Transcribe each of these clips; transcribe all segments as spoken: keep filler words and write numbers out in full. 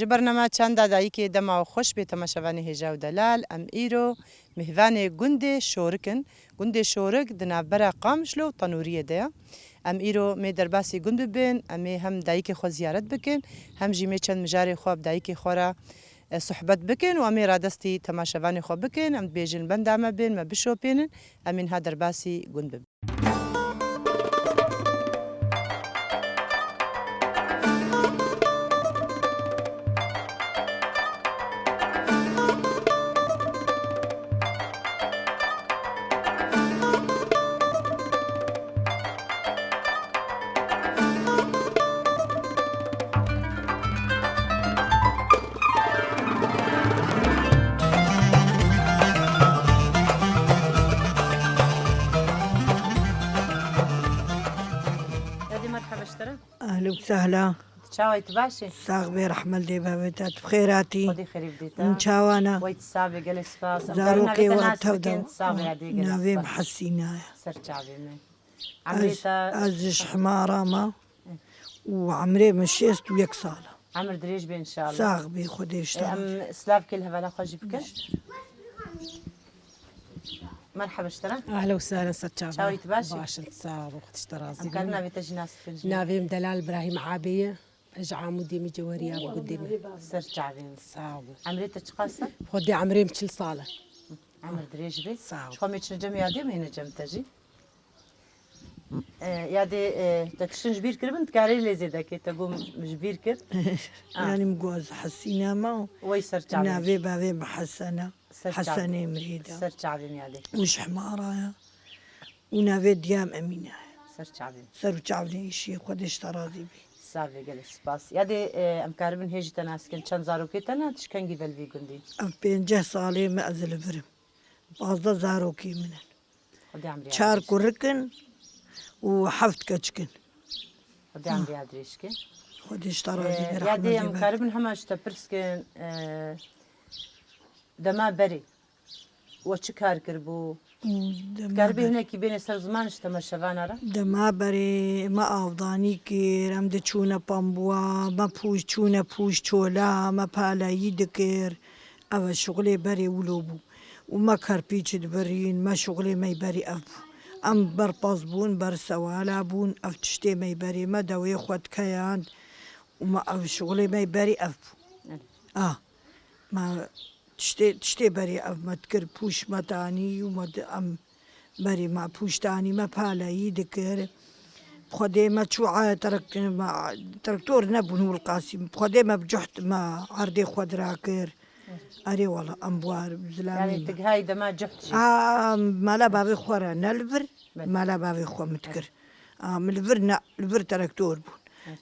Ji bernama Çanda Dayikê dema we xweş bê temaşevanê hêja û delal. Em îro mêvanê gundê Şorik in. Gundê Şorik di navbera Qamişlo û Tenûriyê de ye. Em îro mê derbasî gund bibin, em ê hem dayikê xwe ziyaret bikin, hem jî mê çend mijarê xwe bi dayikê xwe re, e, sohbet bikin û em ê radestî temaşevanê xwe bikin. Em dibêjin benda me bin, me bişopînin, em ê niha derbasî gund bibin. Yadê, merheba ji te re. Ehla û sehla. Çawa yî, tu baş î? Sax bê, rehmet lê bavê te, tu bi xêr hatî. Xwedê xêrî bidî te. Hûn çawa ne? Wey tu sax bê, gelê spas. Em Zarokê karin navê te we nas tev de. Bikin, sax bê, yadê, gelê spas. Navê min Hesîna ye. Ser çavê me. Emrê te Ez, ez ji Himara me û emrê min şêst û yek sal e. Emir dirêj be inşallah. Sax bî, Xwedê ji te razî. Em silavkê li hevala xwe jî bikin. Merheba ji te re. Ehla û sehla, ser çava. Çawa yî, tu baş î? Baş in, sax bî, Xwedê ji te razî be. Em karin navê te jî nas bikin ji me? Navê min Delal Birahîm Abê ye. Ez ji Amûdê me, ceweriya bi gundê me. Ser çavê min. Sax bî. Emrê te çiqas e? Xwedê emrê min çil sal e. Emir dirêj be. Sax ol. Ji xwe mê çine cem yadê, mê hêne cem te jî. E, yadê, e, te tiştin ji bîr kiribin, dikarê lê zêde kê, te got ji bîr kir. Ah. Yanî min got ez Hesîna me û Wey ser çavê. Navê bavê min Hesen e. Ser çavê. Hesenê Mirîda. Ser çavê min yadê. Û ji Himara ye. Û navê diya min Emîne ye. Ser çavê min. Ser û çavê îşî, Xwedê ji te razî bî. Sax bê, gelek spas. Yadê, e, em karibin hê jî te nas bikin, çend zarokê te ne, tu ji kengî ve li vî gundî? Ev pênceh salê me ez li vir im. Pazdeh zarokê min in. Xwedê emrê Çar dirêj. Kurik in û heft keçik in. Xwedê emrê dirêj ke. Xwedê ji te razî be, Ee, rehmetê be. Ya dê em karibin hema ji te pirs kin, ee, dema berê we çi kar kiribû? Û dema Karibê ber- hinekî bêne ser ziman ji temaşevana re? Dema berê me avdanî kir, em diçûne pambuwa, me pûş çûne pûş çola, me paleyî dikir. Ev e şixulê berê wilo bû. Û me kerpîç dibirîn, me şixulê me yî berî ev bû. Em berpaz bûn, ber sewala bûn, ev tiştê me yî berê me dewê xwe dikeyand û me ev şixulê me yî berî ev bû. Evet. A, me tiştê, tiştê berê ev me dikir, pûş me danî û me di-, em Berê me pûştanî me paleyî dikir. Xwedê me çû a-, trek-, me, traktor nebûn Wilqasî. Xwedê me bi cuht me erdê xwe dirakir. Erê wala em buar zilamî Yanî me. Tigihayî dema cuht jî. A, mala bavê xwe re ne li vir, Belê. Mala bavê xwe min dikir. A, min li vir ne, li vir traktor bûn.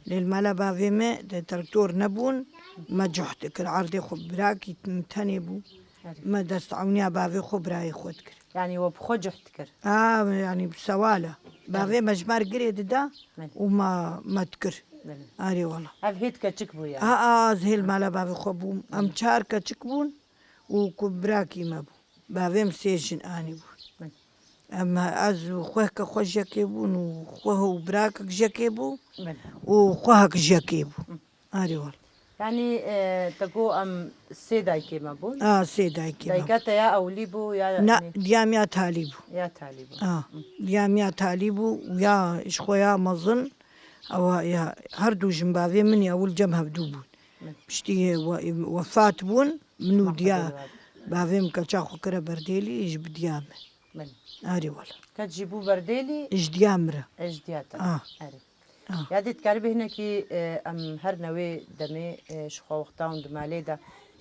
Lê li mala bavê me de traktor nebûn, me cuh dikir. Erdê xwe birakî tenê bû. Erê. Me dest ewniya bavê xwe birayê xwe dikir. Yanî we bi xwe cuh dikir? A, yanî bi sewal e. Bavê me ji me re girê dida Belê. Û me, me dikir. Belê. Erê wala. Ev hêt keçik bû ya? A, a, ez hê li mala bavê xwe bûm. Em çar keçik bûn û ku birakî me bû. Bavê min sê jin anî bû. Min. Em, ez û xwehke xwe jekê bûn û xweh û birakek jekê bû Min. Û xwehek jekê bû. Min. Arê wal. Yanî, e, te got em sê dayikê me bûn. A, sê dayikê me Dayika bûn. Te ya ewlî bû ya Na, yanî diya min ya talî bû. Ya talî bû. A, Min. Diya min ya talî bû û ya ji xwe ya mezin, ewa ya her du jin bavê min ya ewil cem hevdû bûn. Min. Piştî we-, wefat bûn. Min û diya bavê min keça xwe kire berdêlî ji bi diya min. Belê. Arê wala. Ked jî bû berdêlî? Ji diya min re. E, ji diya te. Ah. Erê. Ah. Ya dê dikarî bê hinekî, e, em her newê demê, e, ji xwe wexta hûn di malê de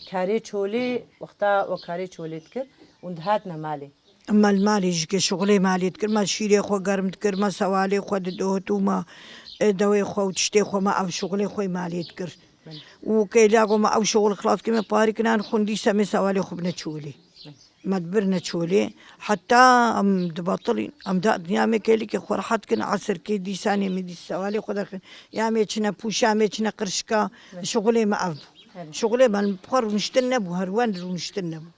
karê çolê, wexta we karê çolê dikir, hûn dihatine malê? Me li malê jî ke şixulê malê dikir, me şîrê xwe germ dikir, me sewalê xwe didoht û me, e, dewê xwe û tiştê xwe me ev şixulê xwe yê malê dikir. Belê. Û kêliya ku me ew şixul xilas kir, me parî kinan xwendî semê sewalê xwe bine çolê. Belê. Me dibirine çolê. Heta em dibetilîn, em da dinya me kêlîkê xwe rehet kin, esirkê dîsanê me dî sewalê xwe derxin. Ya me çine pûşa, me çine qirşika, Belê. Şixulê me ev bû. Belê. Şixulê me bi xwe rûniştin nebû, her wen rûniştin nebû.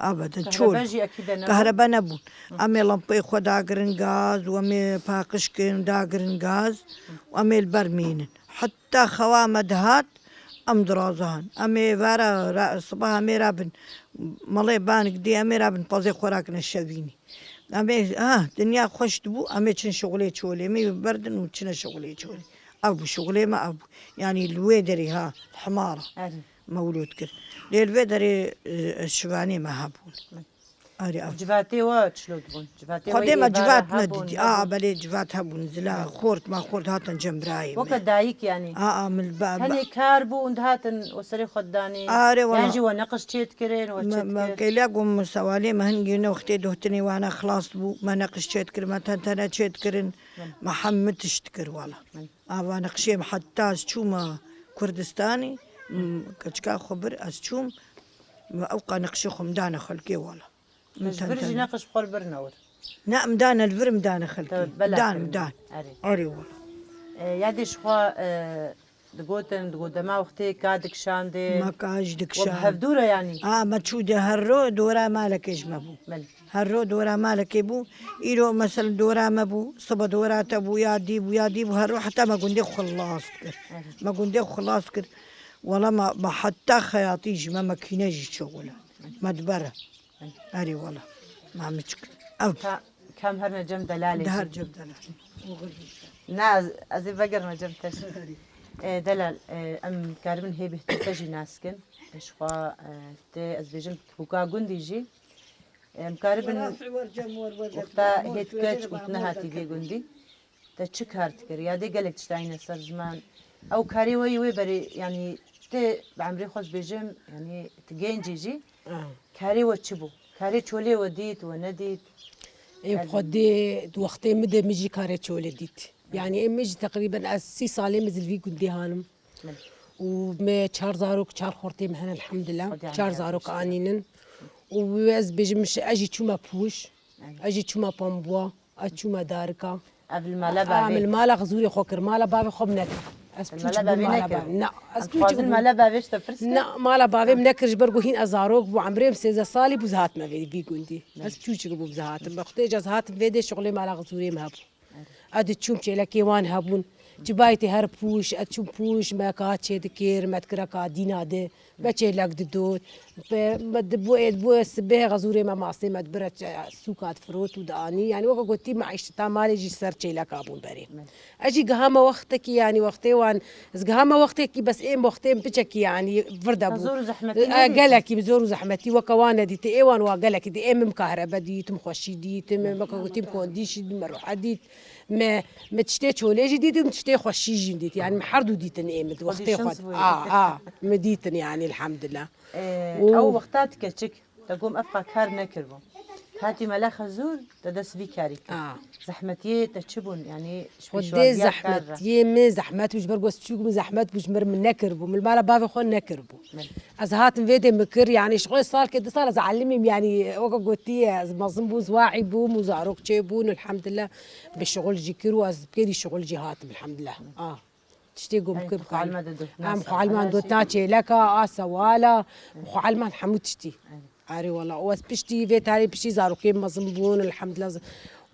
Abeden çol. Kahrebe jî ekî de nebû? Kahrebe nebûn. Hı. Em ê lempeyê xwe dagirin gaz û em ê paqij kirin dagirin gaz û em ê li ber mînin. Heta xewa me dihat, Em diraza hin. Em ê vera, ra, sibaha em ê rabin. Malê banik dê em ê rabin pazê xwe rakine şevînî. Em ê, ha, dinya xweş dibû, em ê çin şixulê çolê. Em ê berdin û çine şixulê çolê. Ev bû şixulê me, ev bû. Yanî li wê derê ha, li Himara. Erê. Me wilo dikir. Lê li vê derê, e, şivanê me hebûn. Erê, ev. Civatê we çilo dibûn? Civatê we Xwedê me êvara civat hebûn, nedidî. Aa, nebûn? Belê civat hebûn. Zila xort, me xort hatin cem birayê me. Weke dayik yanî? Aa, min ba, ba. Tenê kar bû û dihatin we serê xwe didanî? Arê, wala. Yan jî we neqij çê dikirin, we Me, çê me dikir? Keyliya got min sewalê me hingî ne wextê dohtinê wana xilas bû. Me neqij çê dikir, me tentene çê dikirin. Min. Me hemû tişt dikir wala. Min. Ava nexşê min heta ez çûme Kurdistanê, m, keçika xwe bir ez çûm, ewqa nexşê xwe min dane xelkê wala. Min Ji vir jî tentene. Neqş xwe li vir newir. Ne, em dane li vir, em dane xelkê. Te bela Dan, kirin. Dan. Erê. Erê wala. E, yadê ji xwe, e, digotin, digot dema wextê ka dikişandê. Me ka ji We bi dikişand. Hevdû re yanî? A, me çû de her ro dora malekê ji me bû. Belê. Her ro dora malekê bû. Îro mesela dora me bû, sibe dora te bû, ya dî bû, ya dî bû, her ro heta me gundê xilas kir. Evet. Me gundê xilas kir. Wala me, me heta xeyatî ji me makîne jî çewile. Me dibere. Erê wala. Me miçik. Ev. Ka-, kam herine cem delalê Di her jî. Cem delal. Na, ez, ez ê vegerime cem te. E, delal, e, em karibin hê bêhtir te jî nas kin. E, ji xwe, e, te ez bêjim, hûka gundî jî. Em karibin wexta hêt keç û tu nehatî vê gundî, te çi kar dikir? Ya dê gelek tişt dayîne ser ziman. Ew karê we yê wê berê, yanî te bi emrê xwe ez bêjim, yanî tu gencî jî, Ah. karê we çi bû? Karê çolê we dît, we nedît? Ê, Xwedê di wextê min de min jî karê çolê dît. Yanî ê min jî teqrîben ez sî salê min zî li vî gundê hanim. Min. Û me çar zarok, çar xortê min hene elhamdulillah. Xwedê Çar anî zarok yapmıştı. Anînin. Û ez bêjim min şi-, ez jî çûme pûş. Aynen. Ez jî çûme pambuwa. Ez çûme darika. Ev li mala Aa, bavê. Min li mala xizûrê xwe kir. Mala bavê xwe min nekir. Ez Li çûçik mala bûm bavê mala nekir. Bavê. Na, ez Em çûçik dixwazin bûm mala mala bavê. Bavê ji te pirsin. Na, mala bavê min nekir ji ber ku hîn ez zarok bû. Emrê min sêzdeh salî bû, ez hatime vê, vî gundî. Ez çûçik bûm, ez hatim. Bi xutê ez hatim vê dê şixulê mala xizûrê min hebû. Ez diçûm çêlekê wan hebûn. Cibayê tê her pûş, ez çûm pûş, me ka çê dikir, me dikire ka dîna de, me çêlek didot. Be-, me di-, bo ê, bo ê sibê xezûrê me masê me dibire çe-, sûka difirot û dianî. Yanî weke gotî me îşta malê jî ser çêleka bûn berê. Ez jî gihame wextekî, yanî wextê wan, ez gihame wextekî bes êm wextê em piçekî, yanî vir de bû. Zor û zehmetî E, nedîtin. Gelekî bi zor û zehmetî weke wan nedîtî. Ê wan wa gelekî dî. Êm em kahrebe dît, em xweşî dît, em weke gotî em kondî jî dît, me rohe dît. Me, me tiştê çolê jî dît, me tiştê xweşî jî dît. Yanî me her du dîtin ê min di wextê xwe. Xwedî şans bûye. A, a, me dîtin yanî elhamdulillah. Ee, Û ew wexta tu keçik, te gom ev qa kar nekiribû. Hatî mele xezûr, te dest vî karî kir. A. Zehmetiyê te çi bûn? Yanî ji Xwedê pêşwaziya kar re. Zehmetiyê min zehmet bû, ji ber ku ez çûk min zehmet bû, ji mir min nekiribû. Min mala bavê xwe nekiribû. Min. Ez hatim vê dê min kir, yanî ji xwe salkê du sal ez elimîm, yanî weke gotî ez mezin bûm, ez waî bûm û zarok çêbûn, elhamdulillah. Bi şixul jî kir û ez bi kêrî şixul jî hatim, elhamdulillah. Ah, tiştê ku min kir, xwe elma de dot nas. Em xwe elman dot na çêleka, a sewala, xwe elman hemû tiştî. Erê wala, û ez piştî vê tarî piştî zarokê mezin bûn, elhamdulillah,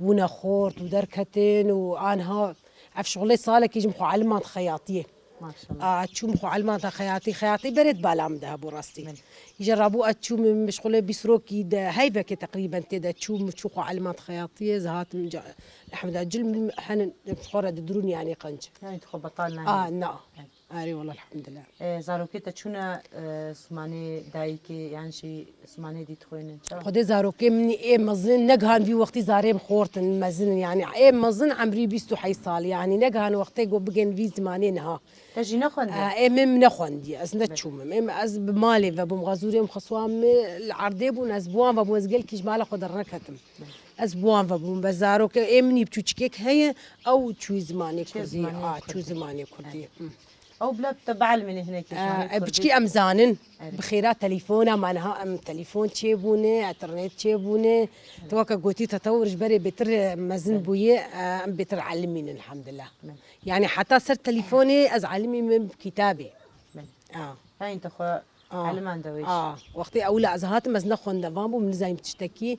bûne xort û derketin û anha ev şixulê salekî jî min xwe elman xeyatiyê. Maşallah. A, çûm xwe elman ta xeyatî, xeyatî berê di bala min de hebû rastî. Min. Îja rabû ez çûm min şixulê bîst rokî de heyvekê teqrîben tê de çûm, çû xwe elman xeyatiyê, ez hatim ca, elhamdulillah, cil min henin, xwe re di durûn yanî qenc. Yanî tu xwe betal nayî. A, na. Erê wala, elhamdulillah. E, zarokê te çûne, e, zimanê dayikê, yan jî zimanê dî dixwînin, çawa? Xwedê zarokê min ê mezin negihan vî wextî zarê min xort in, mezin in, yanî ê mezin emrî bîst û heşt sal, yanî negihan wextê ku bigên vî zimanê niha. Te jî nexwendiye? E, ê min nexwendiye, ez neçûm im. Ê min, ez bi malê ve bûm, xezûrê min xeswa min li erdê bûn, ez bi wan ve bûm, ez gelkî ji mala xwe derneketim. Ez bi wan ve bûm, be zarokê ê min î biçûçikek heye, ew çûyî zimanê Çûyî kurdî, zimanê a, çûyî kurdî. Zimanê kurdî. Hı. Ew bila te bielmînî hinekî Ee, zimanê e, kurdî. Biçkî em zanin. Erê. Bi xêra telefona me niha em telefon çêbûne, internet çêbûne. Tu weke gotî tetewur ji berê bêtir, e, mezin Erê. Bûye, e, em bêtir elimînin, elhamdulillah. Erê. Yanî heta ser telefonê ez elimî min bi kitabê. Erê. A. Heyîn te xwe A. Eliman de wêş. A. Wextê ewla ez hatim, ez nexwendevan bûm, nizanîm tiştekî.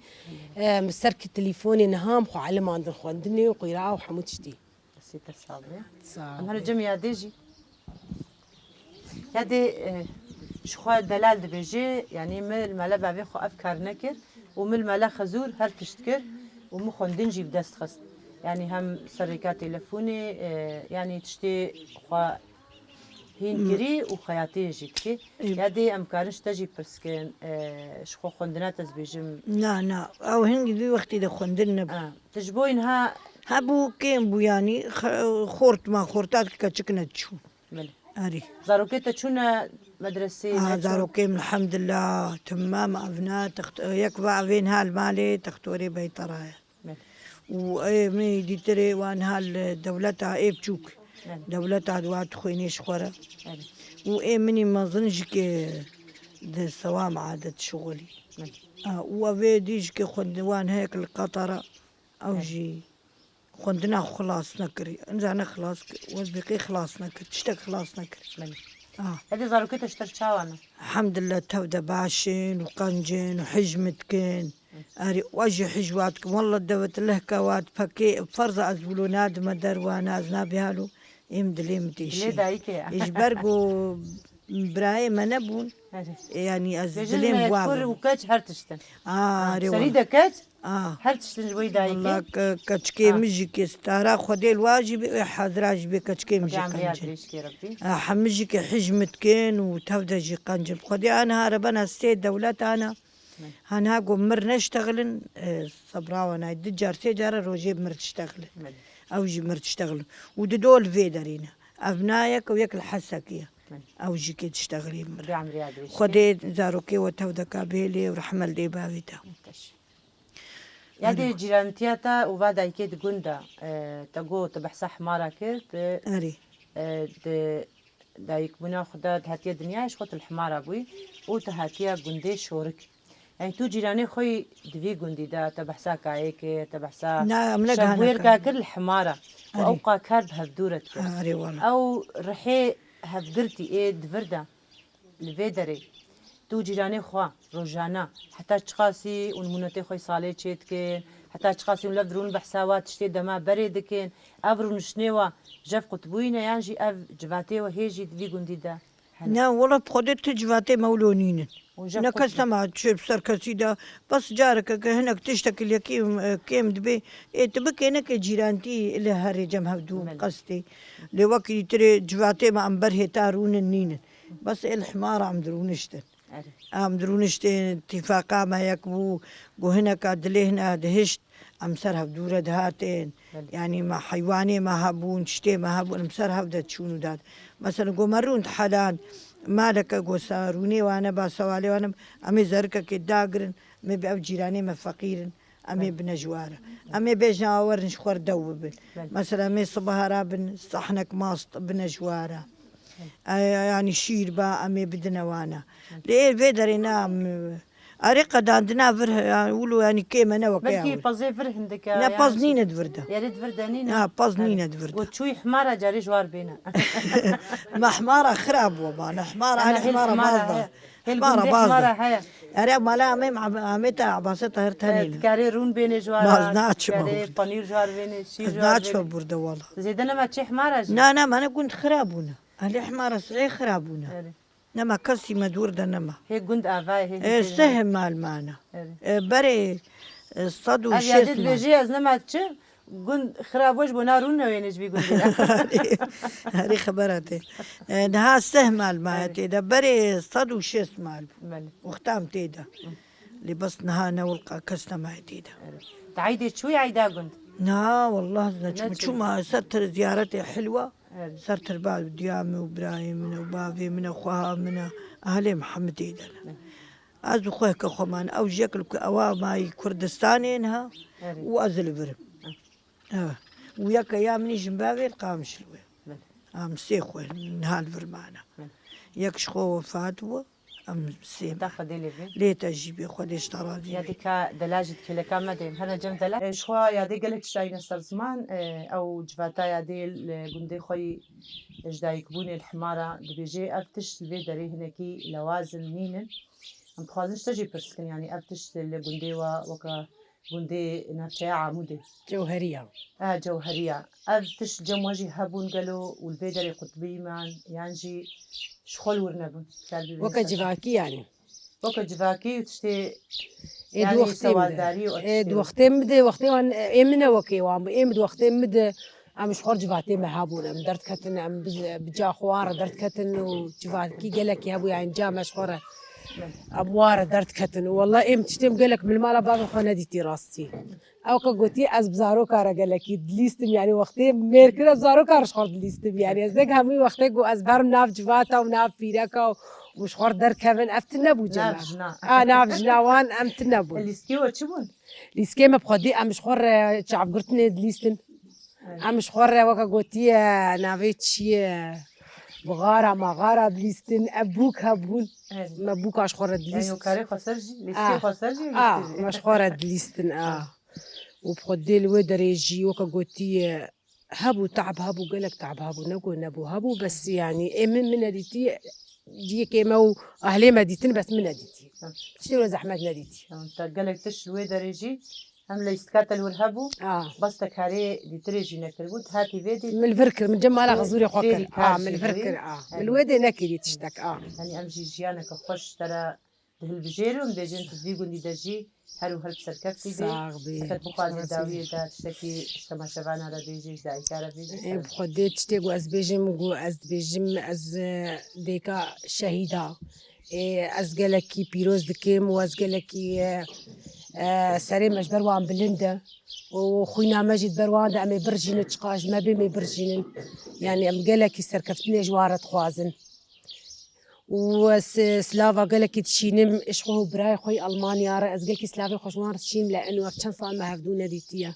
Em, ser ki telefon niha em xwe elimandin xwendinê û qîra û hemû tiştî. Destê te sax be. Sağ ol. Em here cem yadê jî. Yadê e, ji xwe delal dibêje, yanî min li mele bavê xwe ev kar nekir û min li mele xezûr her tişt kir û min xwendin jî bi dest xist. Yanî hem serrêka telefonê, e, yanî tiştê xwe hîn kirî û xeyatiyê jî dikê. Yadê em karin ji te jî pirs kin, e, ji xwe xwendina te ez bêjim. Na, na. Ew hingî vî wextî de xwendin nebû. Ha, tu ji bo inha Hebû kêm bû yanî, xe-, xort ma xorta dike çik ne çû. Belê. Erî. Zarokê te çûne medresê, Aa, neçûn? Zarokê min elhamdulillah, timam evna, text-, yek va evên hal malê, textorê beytera ye. Belê. Û ê min dîtirê wan hal dewleta ê biçûk. Belê. Dewleta di wa dixwînê ji xwe re. Belê. Û ê minî mezin jikê di sewam adet şixulî. Belê. Aa, û evê dî jikê xwendin wan heyek li Qetara. Ew Belê. Jî xwendina xwe xilas nekir. Inca ne xilas kir. Wezbîqê xilas nekir. Tiştek xilas nekir. Belê. Ah. Hevdê zarokê te ji te re çawa ne? Elhamdulillah tev de baş in û qenc in û hicm dikin. Erê, we jî hicwa dikin. Wallah dewet lehka we dipekê. Ferza ez wilo nadime derwana, ez nabê halo. Êm dilê min têşî. Dilê dayikê ye. Ê ji ber ku birayê me nebûn. Erê. Ê, yanî ez Bêjin dilê min me wa kur bûn. Û keç her tiştin. Aa, Ha, erê serî wala. De keç, Aa. Her tiştin ji bo dayikê. Wala ke-, keçikê Ha. Min jî ke stara Xwedê li wa jî bê, wê hazira jî bê keçikê min jî Xwedê emriya qenc in. Dirêj kê Rebbî. Aa, hemî jî ke hicm dikin û tev de jî qenc in. Xwedê aniha re bena sê dewlet ana. Min. Haniha ku mir neştexilin, e, sebra wan ay. Du car, sê cara rojê mir diştexilin. Min. Ew jî mir diştexilin. Û di do li vê derê ne. Ev nayek û yek li Hesekî ye. Min. Ew jî kê diştexilî mir. Xwedê emriya dirêj kê. Xwedê zarokê we tev de ka bihêlê û rehme li dê bavê te. Teş. Ya Erê. Dê cîrantiya te û va dayikê di gund de, e, te got, te behsa himara kir, di, Erê. E, di dayikbûna xwe de, di hatiye dinyayê ji xwe tu li himara bûyî û tu hatiye gundê Şorik. Yani tu cîranê xwe yî di vî gundî de, te behsa kayê kir, te behsa Na, em ne şevbûyê gihane ka kir li himara. Û Erê. Ew qa kar bi hevdû re dikir. Erê wala. Ew rihê hevgirtî ê di vir de. Li vê derê, tu cîranê xwe rojane heta çiqasî û nimûnetê xwe salê çê dikin, heta çiqasî û lev dirûn behsa wa tiştê dema berê dikin, ev rûniştinê we jev qutbûyî ne yan jî ev civatê we hê jî di vî gundî de hene? Ne, wela bi Xwedê tu civatê me wilo nînin. Û jev Ne kes qutbû- nema çi bi ser kesî de, bes careke ke hinek tiştekî lê kêm, e, kêm dibê, ê tu bikê neke cîrantî li herê cem hevdû Belê. Qestê. Lê wekî dîtirê civatê me em ber hêta rûnin nînin. Bes ê li himara em dirûniştin. Erê. Em dirûniştin, tîfaqa me yek bû, ku hineka dilê hine dihişt, em ser hevdû re dihatin. Belê. Yanî me heywanê me hebûn, tiştê me hebûn, em ser hev de çûn û dat. Mesela ku me rûn dihelan, maleke ku sa rûnê wane ba, sewalê wane, em ê zerikekê dagirin, em ê bi ev cîranê me feqîr in. Em ê Belê. Bine ji wa re. Em ê bêjin, a werin ji xwe re dew bibin. Belê. Mesela em ê sibaha rabin, sahnek mast bine ji wa re. Belê. E, yanî şîr ba, em ê bidine wana. Belê. Lê ê vê derê ne em, erê qedandina vir, yanî wilo yanî kêm e ne weke ya Belkî wir. Pezê vir hindike Ne yan pez jî. Nîne di vir de. Erê di vir de nîne. Ya pez Erê. Nîne di vir de. Got çûyî himara carê ji war bêne. Me himara xira bû ba, ne himara, Ana hel himara himara baz da. Heye. Hel Himara gundê baz himara da. Heye. Ere mala em ê, em ê te Ebasê Tahir tenê Evet, ne. Dikarê rûn bêne ji wara, Baz naçim dikarê oğlum. Panîr ji war bêne, şîr Ez ji war naçim bêne. Burada valla. Zêde nema çê himara jî? Na, na, mane gund xira bûne. Alê himara sirê xira bûne. Erê. Nema kesî me dûr de nema. Hê gund avayê, hê E, hê seh mal mana. Erê. E, berê, e, sed û şêst Ev yadê mal. Dibêjê ez nema çi? Gund xirab we ji bo na rûn newêne ji vî gundê. Herî xebera te. E, niha seh mal maye Erê. Tê de. Berê sed û şêst mal bû. Belê. Wexta em tê de. Lê bes niha ne wilqa kes nemaye tê de. Erê. Te eydê çûyî eyda gund? Na, wallah ez Ne neçûm. Çûma ser tir ziyaretê hilwa. Erê. Ser tirba diya min û birayê min û bavê min û xweha min û ahlê min hemî tê de ne. Erê. Ez û xwehke xwe man. Ew jek li ku ewa mayî Kurdistanê niha Erê. Û ez li vir im. Erê. Ew. Û yeke ya min jî bavê li Qamişlo ye. Belê. Em sê xwe niha li vir mane. Belê. Yek ji xwe wefat bû, em sê Heta me. Xwedê lê bê. Lê te jî bê, Xwedê ji te razî Ya bê. Dika delal jî di kêleka me de. Hene cem delal. E, ji xwe yadê gelek tişt dayîne ser ziman, e, ew civata yadê li gundê xwe yî ji dayikbûnê li himara dibêjê, ev tişt li vê derê hinekî lewazin nînin. Em dixwazin ji te jî pirs bikin, yanî ev tişt li gundê we weke gundê navçeya Amûdê. Cewheriya. E, Cewheriya. Ev tişt cem we jî hebûn gelo û li vê derê qutbî man, yan jî Ji xwe li wir nebûn. Weke civakî yanî. Weke civakî û tiştê, ê, yanî di wextê min de, sewaldarî û ev tiştê. Ê, di wextê min de, wextê wan, ê min ne wekê wan bû. Ê min di wextê min de, em ji xwe re civatê me hebûn. Em derdiketin, em bi, bi ca xwe wan re derdiketin û civakî gelekî hebû, yanî ca me ji xwe re. Em wan re derdiketin. Û wela ê min tiştê min gelek min li mala bavê xwe nedîtî rastî. Ew ka gotî, ez bi zaroka re gelekî dilîstim, yanî wextê mêr kir, ez bi zaroka re ji xwe re dilîstim. Yanî ez ne hemî wextê ku ez berim nav civata û nav pîreka û, û ji xwe re derkevin, ev tune bû cem. Nav jina. A, nav jina wan em tune bûn. Lîstikê we çi bûn? Lîstikê me bi xwedî em ji xwe re çavgirtinê dilîstin. Evet. Em ji xwe re weke gotiye navê çi ye? Bixara, maxara dilîstin, ev bûk hebûn. Evet. Me bûka ji xwe re dilîst. Yanî karê xweser jî, lîstikê xweser jî, a, lîstikê jî. Me ji xwe re dilîstin, a. Û bi xwedê li wê derê jî weke gotiye, hebû, teab hebû, gelek teab hebû, ne ku nebû, hebû, bes yanî ê min, min nedîtî, ciyekê me û ahlê me dîtin, bes min nedîtî. Tamam. Tiştê wê zehmet nedîtî. Tamam, te gelek tişt li wê derê jî hem lîstika te li wir hebû, a, bes te karê dîtirê jî nekiribû, tu hatî vê dî. Min li vir kir, min cem mala xizûrê xwe kir. A, min li vir kir, a. Min li wê dê nekirî tiştek, a. Yanî em jî jiyaneke xweş te re dihilbijêrin, dibêjin tu vî gundî de jî her û her bi serkeftî bî. Sax bî. Eger bixwazî dawiyê de tiştekî ji temaşevana re bêjî, ji dayika re bêjî. Ê, bi Xwedê tiştê ku ez bêjim, ku ez dibêjim, ez, e, dêka şehîda. Ê, ez gelekî pîroz dikim û ez gelekî, e, e, serê me ji ber wan bilind e. Û xwîna me jî di ber wan de em ê birjînin, çiqas ji me bê em ê birjînin. Yanî em gelekî serkeftinê ji wan re dixwazin. Û ez, e, silava gelekî dişînim ji xwe û birayê xwe yê Almanya re. Ez gelekî silavê xwe ji wan re dişînim, lê eno ev çend sal me hevdû nedîtiye.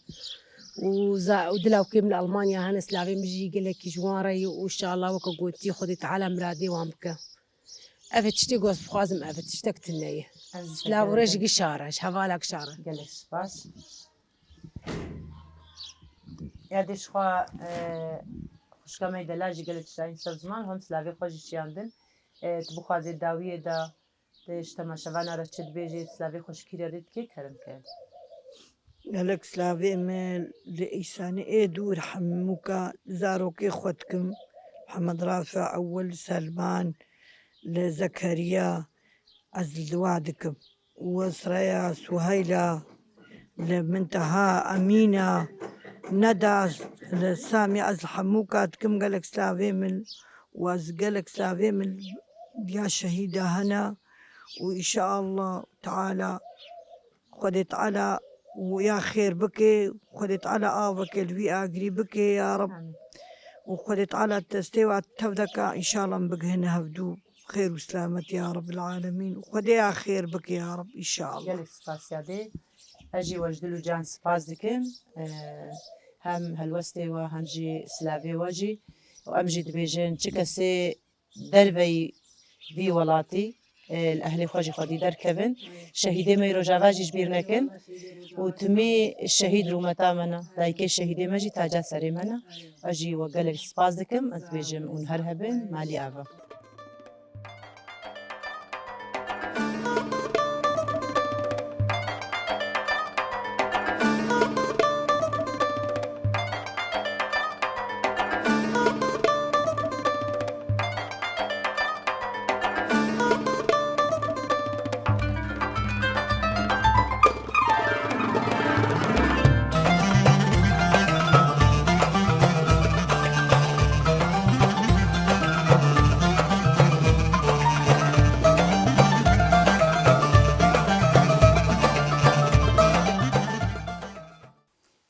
Û za-, û dila û kêm li Almanya hene, silavê min jî gelekî ji wan re ye û înşallah weke gotî Xwedê Teala miradê wan bike. Ev e tiştê ku ez dixwazim, ev e tiştek tune ye. Ez silav û rê ji gişa re, ji hevala gişa re. Gelek spas. Ya dê ji xwe, e, xwişka me yê delal jî gelek tişt dayîn ser ziman, hem silavê xwe jî şiyandin. E, tu bixwazê dawiyê de, tu ji temaşevana re çi dibêjê, silavê xwe ji kî re rê dikê, kerem ke. Gelek silavê me li îsanê ê dûr hemûka zarokê xwe dikim. Mihemed Rafi, Ewil, Selman, li Zekeriya, ez li dua dikim. Û ez rêya Suheyla, li Minteha, Emîna, Neda, li Samî, ez li hemûka dikim gelek silavê min û ez gelek silavê min ya şehîda hene û înşaallah Teala Xwedê Teala û ya xêr bike, Xwedê Teala aveke li wî agirî bike ya Reb. Amîn. Û Xwedê Teala destê wa tev deka, înşallah em bigihine hevdû xêr û selamet ya Rebbil Alemîn. Û Xwedê ya xêr bike ya Reb, înşallah. Gelek spas ya dê. Ez jî we ji dil û can spas dikim. Ee, hem helwestê we, hem jî silavê we jî. Û em jî dibêjin, çi kesê derveyî vî welatî, e, li ehlê xwe jî xwedî derkevin. Şehîdê me yê Rojava jî ji bîr nekin. Û timî şehîd rûmeta me ne. Dayikê şehîdê me jî taca serê me ne. Ez jî we gelek spas dikim. Ez dibêjim hûn her hebin, malî ava.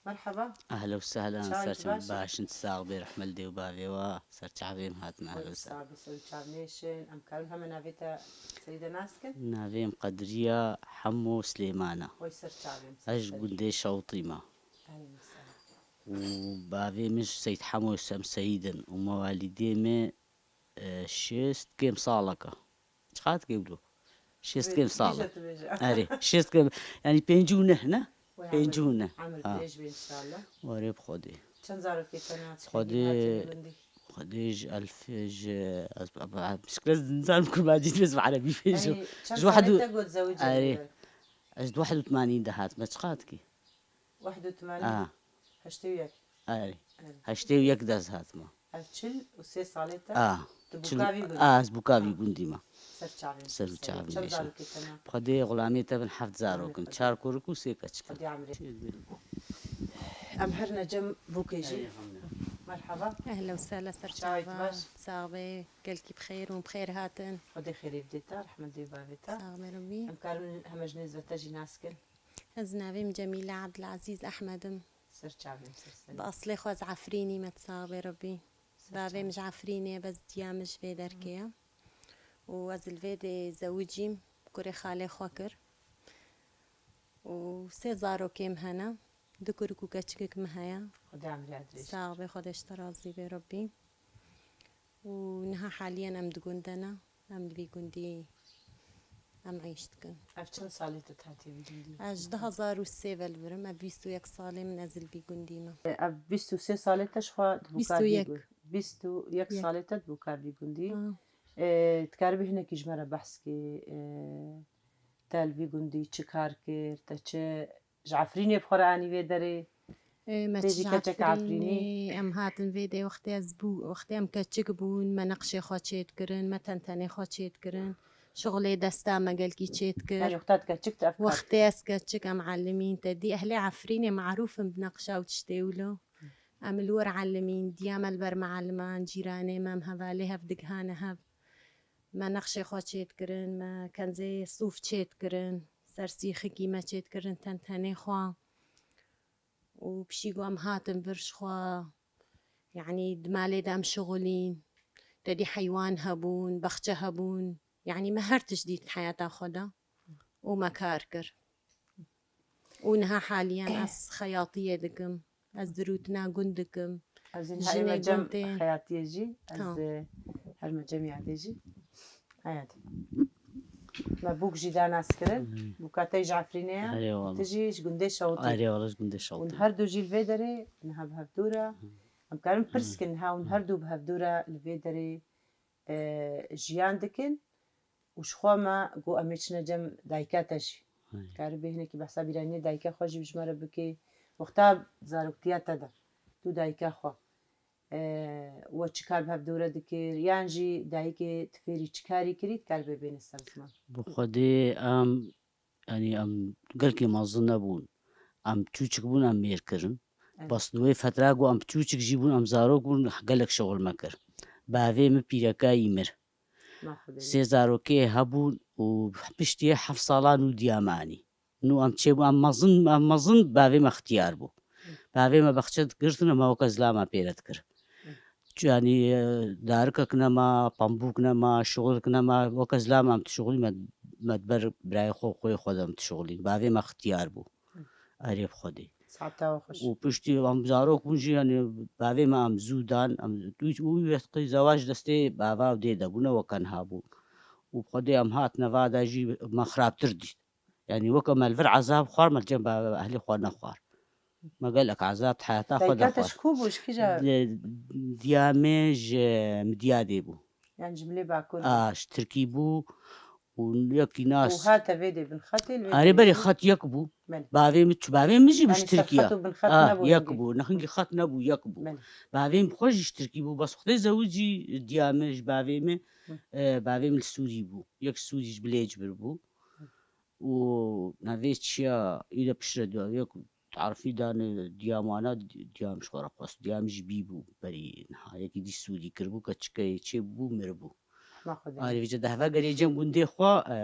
Merhaba. Ehlen û sehlen, çawa ser çav, baş in, sax bê, rehmet li dê û bavê we, ser çavê me hatin, ehlen û sehlen. Sax bê, ser çav nêşin. Em karin heme navê te serî de nas kin? Navê min Qedriya Hemo Silêman e. Oy ser çavê min. Ez ji gundê Şewtî me. Ehlen û sehlen. Û bavê min ji Seyd Hemo Sem Seyd in û mewalîdê me e, şêst kêm saleke. Çiqas dike wilo? Şêst kêm sal e. Erê, şêst kêm, yanî pêncî û neh ne? Pêncî û neh. Emir dirêj be înşallah. Werê bi Xwedê. Çend zarokê te ne? Xwedê, Xwedê ji elf, ji, ez, ez, ez, ez nizanim kurmancî, ez bi erebî bêjim. Yanî çend salê te got zewicê? Erê. Ez di wehd û temanîn de hatime, çiqas dike? Wehd û temanîn. A. Heştê û yek. Erê. Erê. Heştê û yek de ez hatime. Ev çil û sê salê te? A. Tu Çil- bûka vî gundî? A, ez bûka vî gundî me. Ser çavên Ser te, çavên çend me, zarokê te ne? Xwedê xulamê te bin heft zarok in. Çar kurik û sê keçik. Xwedê emrê. Em her necem bûkê jî. Merhaba. Ehlen û sehlen ser çava. Çavê te baş? Sax be, gelkî bi xêr û bi xêr hatin. Xwedê xêrê bidê te, rehmet dê bavê te. Sax be Rabbî. Em karin heme ji nêz ve te jî nas kin? Ez navê min Cemîle Abdulazîz Ehmed im. Ser çavê min, ser serê. Bi eslê xwe ez Efrînî me, sax be Rabbî. Bavê min ji Efrînê ye, bes diya min ji vê derkê ye. Û ez li vê dê zewicîm, kurê xalê xwe kir. Û sê zarokê min hene. Du kurik û keçikek min heye. Xwedê emrê dirêj. Sax be, Xwedê ji te razî be Rabbî. Û niha haliyen em di gund de ne. Em li vî gundî em îş dikin. Ev çend salê te hatî vî gundî? Ez ji du hazar û sê ve li vir im. Ev bîst û yek salê min ez li vî gundî me. Ev bîst û sê salê te ji xwe di bûka vî gu-, bîst û yek. Bîst û yek salê te di bûka vî gundî. Ha. E, dikaribî hinekî ji me re behs kî, e, te li vî gundî çi kar kir, te çi Ji Efrînê bi xwe re anî vê derê? Ê, me Tê çi vî ji keçek Efrînê, Efrînî? Em hatin vê dê wextê ez bû, wextê em keçik bûn, me neqşê xwe çêdikirin, me tentenê xwe çêdikirin. Şixulê desta me gelkî çêdikir. Yanî wexta tu keçik tu ev kar Wextê ez keçik em elimîn te dî. Ehlê Efrînê marûf in bi neqşa û tiştê wilo. Em li wir elimîn, diya me li ber mealiman, cîranê me, em hevalê hev digihane hev. Me neqşê xwe çêdikirin, me kenzê sûf çêdikirin, ser sîxikî me çêdikirin tentenê xwe. Û pişî ku em hatin vir ji xwe, yanî di malê de em şixulîn, tedî heywan hebûn, baxçe hebûn, yanî me her tişt dît di heyata xwe de û me kar kir. Û niha haliyen ez xeyatiyê dikim. Ez dirûtina gund dikim. Ez ê niha Jinê ême cem gund tên. Xeyatiyê jî, ez, Tamam. e, herme cem yadê jî. Heyat. Me bûk jî da nas kirin. Hı. Bûka te jî Efrînê ye. Erê wala. Tu jî ji gundê Şewitê. Erê wala, ji gundê Şewitê. Hûn her du jî li vê derê niha bi hev dû re. Hı. Em karin pirs Hı. kin niha hûn Hı. her du bi hev dû re li vê derê, e, jiyan dikin. Û ji xwe me got, "Em ê çine cem dayika te jî." Hay. Karibê hinekî behsa bîranînê dayika xwe jî ji me re bikê. Wexta zaroktiya te de, tu dayika xwe, e, we çi kar bi hev dû re dikir? Yan jî dayikê tu fêrî çi karî kirî, dikaribê bêne ser ziman? Bi Xwedê em, yanî em gelkê mezin nebûn. Em çûçik bûn, em mêr kirin. Evet. Bas di wê fetra ku em çûçik jî bûn, em zarok bûn, gelek şixul me kir. Bavê min pîrekayî mir. Ma Xwedê Sê zarokê hebûn û piştî heft salan û diya me anî. Nû em çêbû, em mezin, em mezin, bavê me xtiyar bû. Hı. Bavê me baxçe digirtin, me weke zilama pê re dikir. Hı. Çi, yanî, e, darikek nema, pambûk nema, şixulek nema, weke zilama em dişixulîn, me, me di ber birayê xwe, xwê xwe de em dişixulîn. Bavê me xtiyar bû. Hı. Erê bi Xwedê. Saeta we xweş. Û piştî em zarok bûn jî, yanî bavê me em zû dan, em, û, û wextê zewac destê bava û dê de bûne, weke niha bû. Û bi Xwedê em hatine va de jî me xirabtir dît. Yanî weke me li vir ezab xwar, me li cem ba-, ehlê xwe nexwar. Me gelek ezab di heyata xwe de Dayika te xwar. Ji ku bû, ji kîja? Di-, diya me ji Midyadê bû. Yanî ji milê Bakur bû. A, ji Tirkî bû û yekî nas. Û hate vê dê bin xetê, li vê Erê, dê berê bin. Xet yek bû. Belê. Bavê min çi, bavê min jî bi Yanî ji Tirkî ya. Serxet û bin xet A, nebû yek hingî. Bû. Nexingî xet nebû, yek bû. Belê. Bavê min xwe jî ji Tirkî bû, bes Xwedê zewicî diya min ji bavê min, Hı. e, bavê min li Sûrî bû. Yek Sûrî ji Bilêc bir bû. Hı. Û navê çiya, î de piştre diya, yek tarifî dane diya mana, di-, diya min ji xwe re xwest. Diya min jî bî bû berî niha. Yekî dî Sûrî kiribû, keçikê çêbû, miribû. Ma Xwedê. Arê vêce dehve gerê cem gundê xwe, e,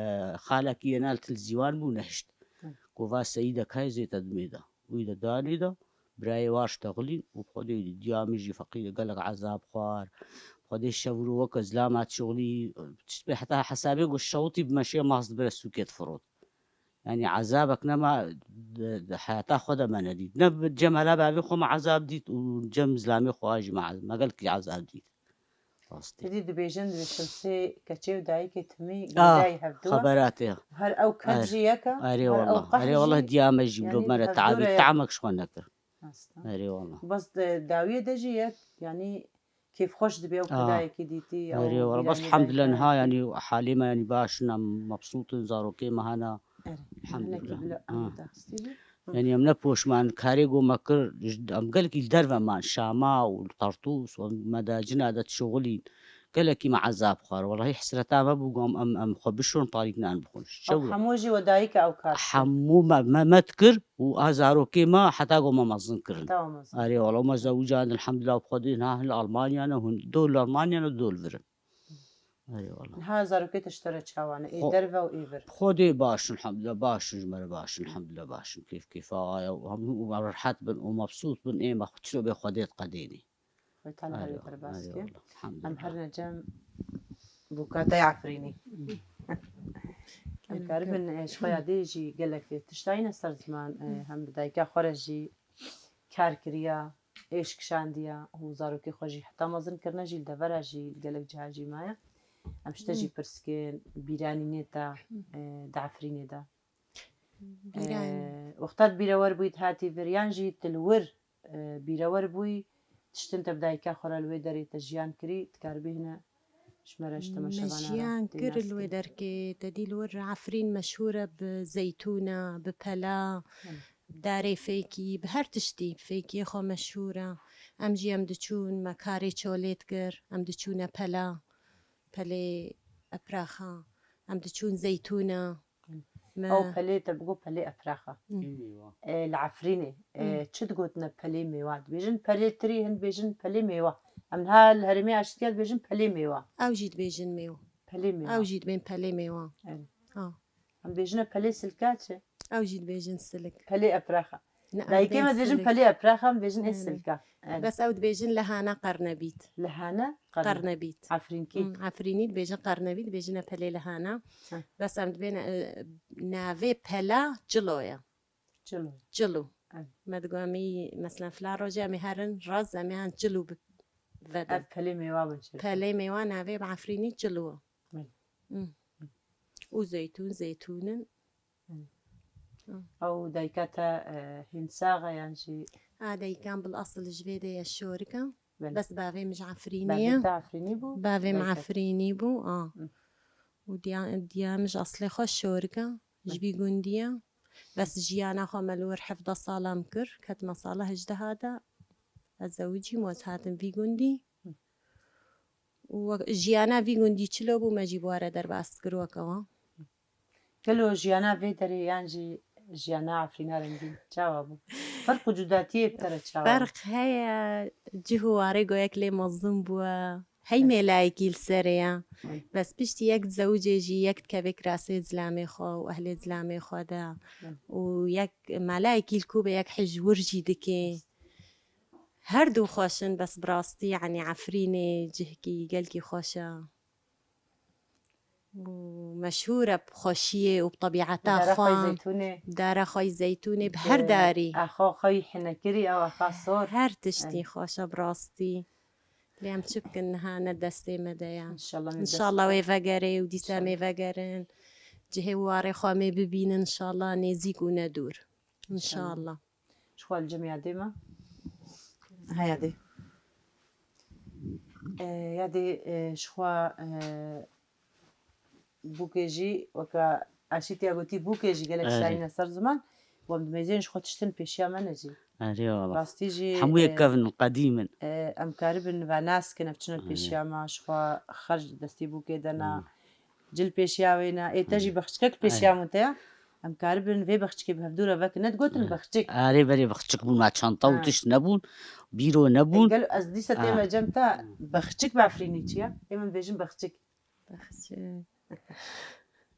xalekî yena li Til Zîwan bû, nehişt. Hı. Ku va Seyîde kayê zê te dimê de. Wî de danê de, birayê war ştexilîn û bi Xwedê diya min jî feqîr gelek ezab xwar. Bi Xwedê şev û rû weke zilama dişixulî, heta hesabê ku şewitî bi meşê mast bire sûkê difirot. Yanî ezabek nema di, di heyata xwe de me nedît. Ne bi cem hela bavê xwe me ezab dît û cem zilamê xwe jî me ez-, me gelkî ezab dît. Rastî. Dî dibêjin, dibêjin sê keçê û dayikê timî Ah, girêdayî hevdû. Xeberatê. Her ew ked Ar-, jî yek e, Erê her ew wallah. qeh Erê wallah jî, diya me jî yanî wilo me re hevdû tabî re tamek ji xwe nekir. Rastî. Erê wallah. Bes de dawiyê de jî yek, yanî kêfxweş dibe ew Ah. kedayekî dîtî, ew Erê wallah. Bes bîranî elhamdülillah dayikê niha dîtî. Yanî halê me yanî baş in, em mebsût in, zarokê me hene. Erê. Elhamdülillah. Hinekî bila Ha. em destî bî. Hı. Yanî em ne poşman karê ku me kir, ji, em gelkî li derve man, Şama û li Tartûs û me de cina de dişixulîn. Gelekî me ezab xwar. Welahî hesreta me bû, gom em, em xwe bişon, parîk nan bixwin. Ew çew hemû jî we dayika ew kar kir? Hemû me, me, me dikir û a zarokê me heta go me mezin kirin. Heta we mezin. Erê wala, me zewicand, elhamdulillah, bi Xwedê niha hin li Almanya ne, hûn dol li Almanya ne, dol vir in. Erê wala. Niha zarokê te ji te re çawa ne? Ê Xwe-, derve û ê vir? Xwedê baş in, elhamdulillah, baş in, ji me re baş in, elhamdulillah, baş in. Kêf kêfa aya û hemû û rehet bin û mebsût bin, ê me çilo bê Xwedê diqedênê. Xwedê Teala her wê derbas ke. Erê wala, elhamdulillah. Em herin cem bûka te ya Efrînî. Em karibin, e, ji xwe ya dê jî gelek tişta îne ser ziman, e, hem bi dayika xwe re jî kar kiriya, êş kişandiya û zarokê xwe jî heta mezin kirine jî, li devera jî li gelek ciha jî maye. Em ji te jî pirs dikin, bîranînê te, e, di Efrînê de. Bîranîn. E, wexta tu bîrewer bûyî, tu hatî vir, yan jî tu li wir, e, bîrewer bûyî, tiştin te bi dayika xwe re li wê derê te jiyan kirî, tu karibî hine ji me re ji temaşevana re tê nas kir. Me jiyan kir li wê derkê, te dî li wir Efrîn meşhûr e bi zeytûna, bi pela, bi darê fêkî, bi her tiştî fêkiyê xwe meşhûr e. Em jî em diçûn, me karê çolê dikir, em diçûne pela, pelê epraxa, em diçûn zeytûna. Me Ew pelê te bigot pelê epraxa. Hmm. E, li Efrînê, e, çi digotine pelê mêwa? Dibêjin pelê tirî, hin dibêjin pelê mêwa. Em niha li herêmê Aşîtiya dibêjin pelê mêwa. Ew jî dibêjin mêwa. Pelê mêwa. Ew jî dibên pelê mêwa. Evet. Ha. Em dibêjine pelê silka çi? Ew jî dibêjin silik. Pelê epraxa. Ne, em Dayikê dibên me dibêjin silik. Pelê epraxa, em dibêjin ê Evet. silka. Evet. Bes ew dibêjin lehana qernebît. Lehana qerne-, Qernebît. Efrînkî. Hmm, Efrînî dibêjin qernebît, dibêjine pelê lehana. Heh. Bes em dibên, e, navê pela çilo ye. Çilo. Çilo. Evet. Me digo em ê, meselen, filan rojê em ê herin raz, em ê han çilo bi-, vedin. Ev pelê mêwa bin çi? Pelê mêwa navê bi Efrînî çilo. Evet. Hmm. Û zeytûn, zeytûn in. Hmm. Hmm. Ew dayika te, e, hîn sax e yan jî? A, dayika min bil asil ji vê de ye, şorik e. Belê. Bes bavê min ji Efrînê ye. Bavê te Efrînî bû? Bavê min Efrînî bû, a. Hmm. Û diya, diya min ji aslê xwe şorik e. Ji vî gundî ye. Bes jiyana xwe me li wir hevdeh salan kir. Ketime sala hejdeha de. Ez zewicîm û ez hatim vî gundî. Hmm. Û wek jiyana vî gundî çilo bû, me jî bi we re derbas kir weke wan. Gelo jiyana vê derê yan jî jiyana Efrîna rengîn çawa bû? Ferq û cudatiyê bi te re çawa bû? Ferq heye, cih û warê go yek lê mezin bûye. Hey mêlayekî li serê ye. Hey. Bes piştî yek dizewicê jî yek dikeve kirasê zilamê xwe û ehlê zilamê xwe de. Hey. Û yek melayekî li ku be yek hij wir jî dike. Her du xweş in, bes bi rastî, yanî Efrînê cihkî gelkî xweş e. Û meşhûr e bi xweşiyê û bi tebîeta xwe. Dara xwe yî zeytûnê. Dara xwe yî zeytûnê bi her darî. Axa xwe yî hinekirî, ew axa sor. Her tiştî xweş e bi rastî. Lê em çi bikin, niha ne destê me de ye. Înşallah ne dest. Înşallah wê vegerê û dîsa em ê vegerin. Cihê û warê xwe em ê bibînin, înşallah nêzîk û ne dûr. Înşallah. Înşallah. Ji xwe li cem yadê me. Ha yadê. E, yadê, e, ji xwe, e, bûkê jî weke Aşîtiya gotî bûkê jî gelek şayîne ser ziman. Wan dimêzên ji xwe tiştin pêşiya me ne jî. Erê wala. Rastî jî, hemû yek, e, kevin qedîm in. E, em karibin ve nas kin, ev çine pêşiya me, ji xwe xerc destî bûkê de ne. Cil pêşiya wê ne. Ê te jî bexçikek pêşiya min te ya. Em karibin vê bexçikê bi hevdû re vekin. Ne digotin bexçik. Erê berê bexçik bûn, ma çanta û tişt nebûn, bîro nebûn. Gel ez dîsa tê me cem te, bexçik bi Efrînî çi ye? Ê min bêjin bexçik. Bexçik.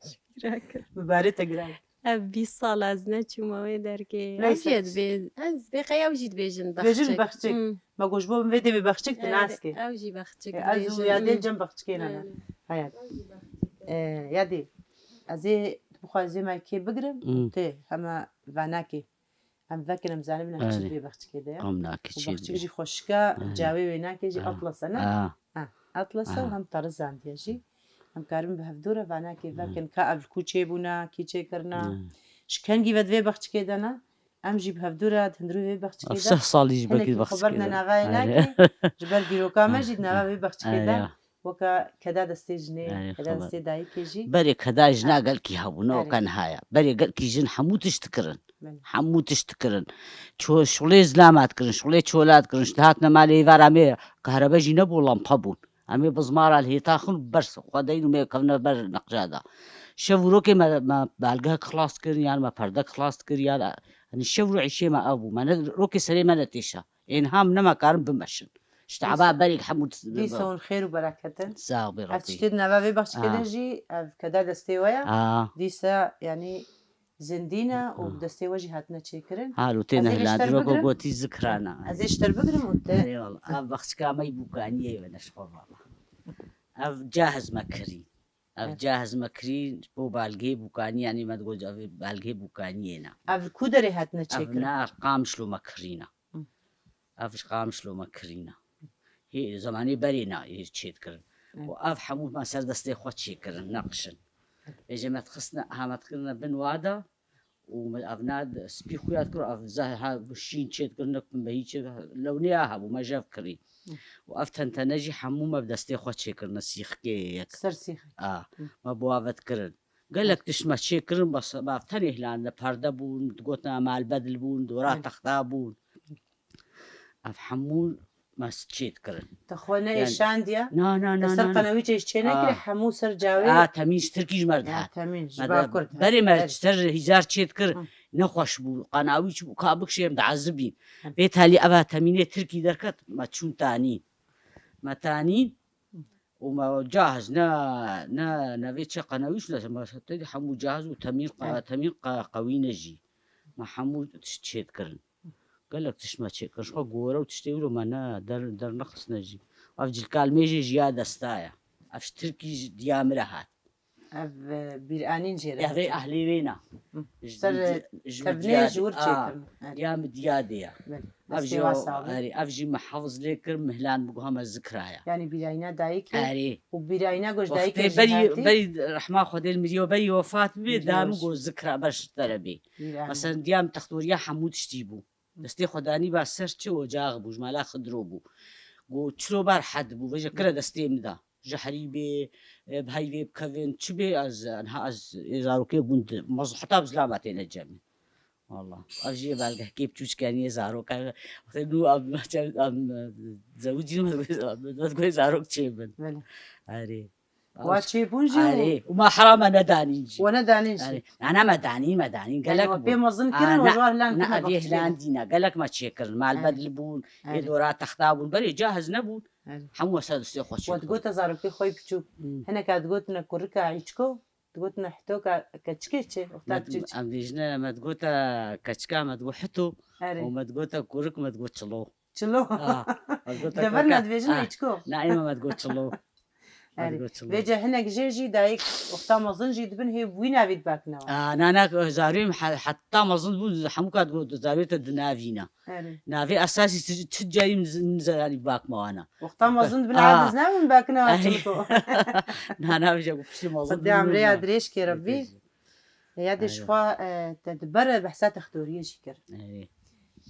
Şikîra kir. Mibarê te giran. Ev bîst sal ez neçûme wê derkê. Neyse. Ev jî dibê-, ez bê qey ew jî dibêjin bexçik. Dibêjin bexçik. Hmm. Me got ji bo min vê devê bexçik, tu nas kê. Ew jî bexçik dibêjin. E, ez û yadê cem bexçikê ne ne. Heyat. E, yadê. Ez ê, tu bixwazî me kê bigirim, tê, heme venakê. Em vekin, em zanibin ev çi vê bexçikê de ye. Tam nakê çi. Bexçik jî xweşik e, cawê wê nakê jî atlas e, ne? Ha, atlas e û hem terizandiye jî. Em karibin bi hevdû re vanakê vekin, ka ev li ku çêbûna, kî çêkirina. Ji kengî ve di vê bexçikê de ne? Em jî bi hevdû re di hundirê vê bexçikê de. Ev sih salî jî belkî di bexçikê de. Hinekî xwe berdine nava wê nakê. Ji ber dîroka me jî di nava vê bexçikê de. Weke keda destê jinê, keda destê dayikê jî. Berê keda jina gelkî hebû, ne weke niha ye. Berê gelkî jin hemû tişt dikirin. Belê. Hemû tişt dikirin. Ço-, şulê zilama dikirin, şulê çola dikirin. Ji dihatine malê êvara me kahrebe jî nebû, lampa bûn. Em ê bizmara li hêta xin ber xwe deyn û me kevne ber neqja de. Şev û rokê me, me belgehek xilas kir, yan me perdek xilas kir, yan, yanî şev û êşê me ev bû. Me ne rokê serê me netêşa. Ên ham ne me karin bimeşin. Ji te'ba berî hemû. Dîsa hûn xêr û bereket in. Sax bê Ev Rebbî. Tiştê di nava vê baxçekê de Ha. jî, ev keda destê we ye. Ha. Dîsa, yanî, zindî ne û bi destê we jî hatine çêkirin. Halo tê Ez ê ji te nehilandi, weko bigrim. gotî zikrana. Ez ê ji te bigrim û te Erê wala. Ev baxçika me yî bûkaniyê we ne ji xwe vala. Ev cahiz me kirî. Ev Evet. cahiz me kirî bo belgeyê bûkanî, yanî me digot ev belgeyê bûkaniyê ne. Ev li ku derê hatine Ev çêkirin? ne Qamişlo me kirîne. Hı. Ev ji Qamişlo me kirîne. Hê, zemanê berê ne hê çêdikirin. Evet. Û ev hemû me ser destê xwe çêkirin, neqşin. Vêce me dixistine, ha me dikirine bin wa de û me ev na spî xuya dikir, ev zeh ha şîn çêdikirin, nek pembehî çê, lewnê ya hebû, me jev kirî. Hı. Û ev tentene jî hemû me bi destê xwe çêkirine, sîxikê yek. Ser sîxik. A, Hı. me bi wa ve dikirin. Gelek tişt me çêkirin, bes me tenê hilandine, perde bûn, digotina malbedil bûn, dora Belê. texta bûn. Ev hemû me s-, çê dikirin. Te xwe ne Yani, êşandiye? Na, na, Te na, ser na, na. qenewî çê çê nekire, A. hemû ser cawê? A, temîn ji Tirkî ji me re Ya, dihat. temîn, ji Me de Bakur dihat. berê me Belê. ser hîzar çê dikir, Hı. nexweş bû. Qenawî çi bû, ka bikişê em diezibîn. Hı. Vê talî eva temînê Tirkî derket, me çûn tanîn. Me tanîn, û me cahiz ne, ne, ne vê çi qenewîş ne, me te hemû cahiz û temîn qe-, Evet. temîn qe-, qewî ne jî. Me hemû tişt çê dikirin. Gelek tişt me çêkirin. Ji xwe gore û tiştê wilo me ne der, dernexistine jî. Ev cilkalmêjê jî ya desta ye. Ev ji Tirkî ji diya min re hat. Ev, e, bîranîn jê re Ev ê tê. ehlê wê ne. Hı. Ji Ser, min di-, ji min tevnê diya ji de. wir A, çêkirin. Evet. ya min diya de ye. Belê. Ev Destê jî wa o, sax be. erê, ev jî me hafz lê kir, mihlan bi guha me zikra ye. Yanî bîrayîna dayikê Erê. û bîrayîna goş Wextê dayikê jî berî, hatî? berî rehma Xwedê li mirî berî wefat bê, Mirî da min wefat. go zikra ber ji te re bê. Bîrayîn. Mesela diya min textoriya hemû tiştî bû. Destê xwe danî ba ser çi ocax bû, ji mala Xidro bû. Go çilo bar hed bû, veje kire destê min de. Jehrî bê, e, bi heyvê bikevin, çi bê ez, niha ez ê zarokê gund, mez heta bi zilama têne cem. Wallah. Ev jî belgehkê biçûçkeniyê zarok e. Wextê nû em, em, zewicîn, me digoyê zarok çêbin. Belê. Erê. Wa çêbûn jî û Erê. Û ma hera me nedanîn jî. We nedanîn jî. Erê. Na, na, me danîn, me danîn. Yanî Gelek we bû. pê mezin A, kirin, we na, ji wa hilan na, kirin ev ê wextî. hilandî ne. Gelek me çêkirin. Malbed Erê. li bûn, ê Erê. dora texta bûn. Berê cahiz nebûn. Erê. Hemû wesa distê xwe We çêkirin. digote zarokê xwe yê biçûk. Hmm. Hineka digotine kurika îçko, digotine hitoka keçikê çi? Wexta Me, biçûk çi? em dibêjine, me digote keçika, me digot hito. Erê. Û me digote kurik, me digot çilo. Çilo. Ah, me digot Dever kurika. me dibêjin Ah, îçko. na, ême me digot çilo. Me Erê. digot çilo. Vêce hinek jê jî dayik wexta mezin jî dibin hê wî navî dibakine wan. Ah, na, na, zarûyê min he-, heta mezin bûn, hemû kat got, zarûyê te di navî ne. Erê. Navê esasî çi, çi carî min z-, min zeranî bak me wana. Wexta mezin dibin Ah. aciz nabin bakine wan Ay. çimko. Na, na, vêce ku piştî mezin Xwedê dibin emrê ya na. dirêj kê Rebbî. Ya dê ji Ay. xwe, e, te di ber behsa textoriyê jî kir. Ay.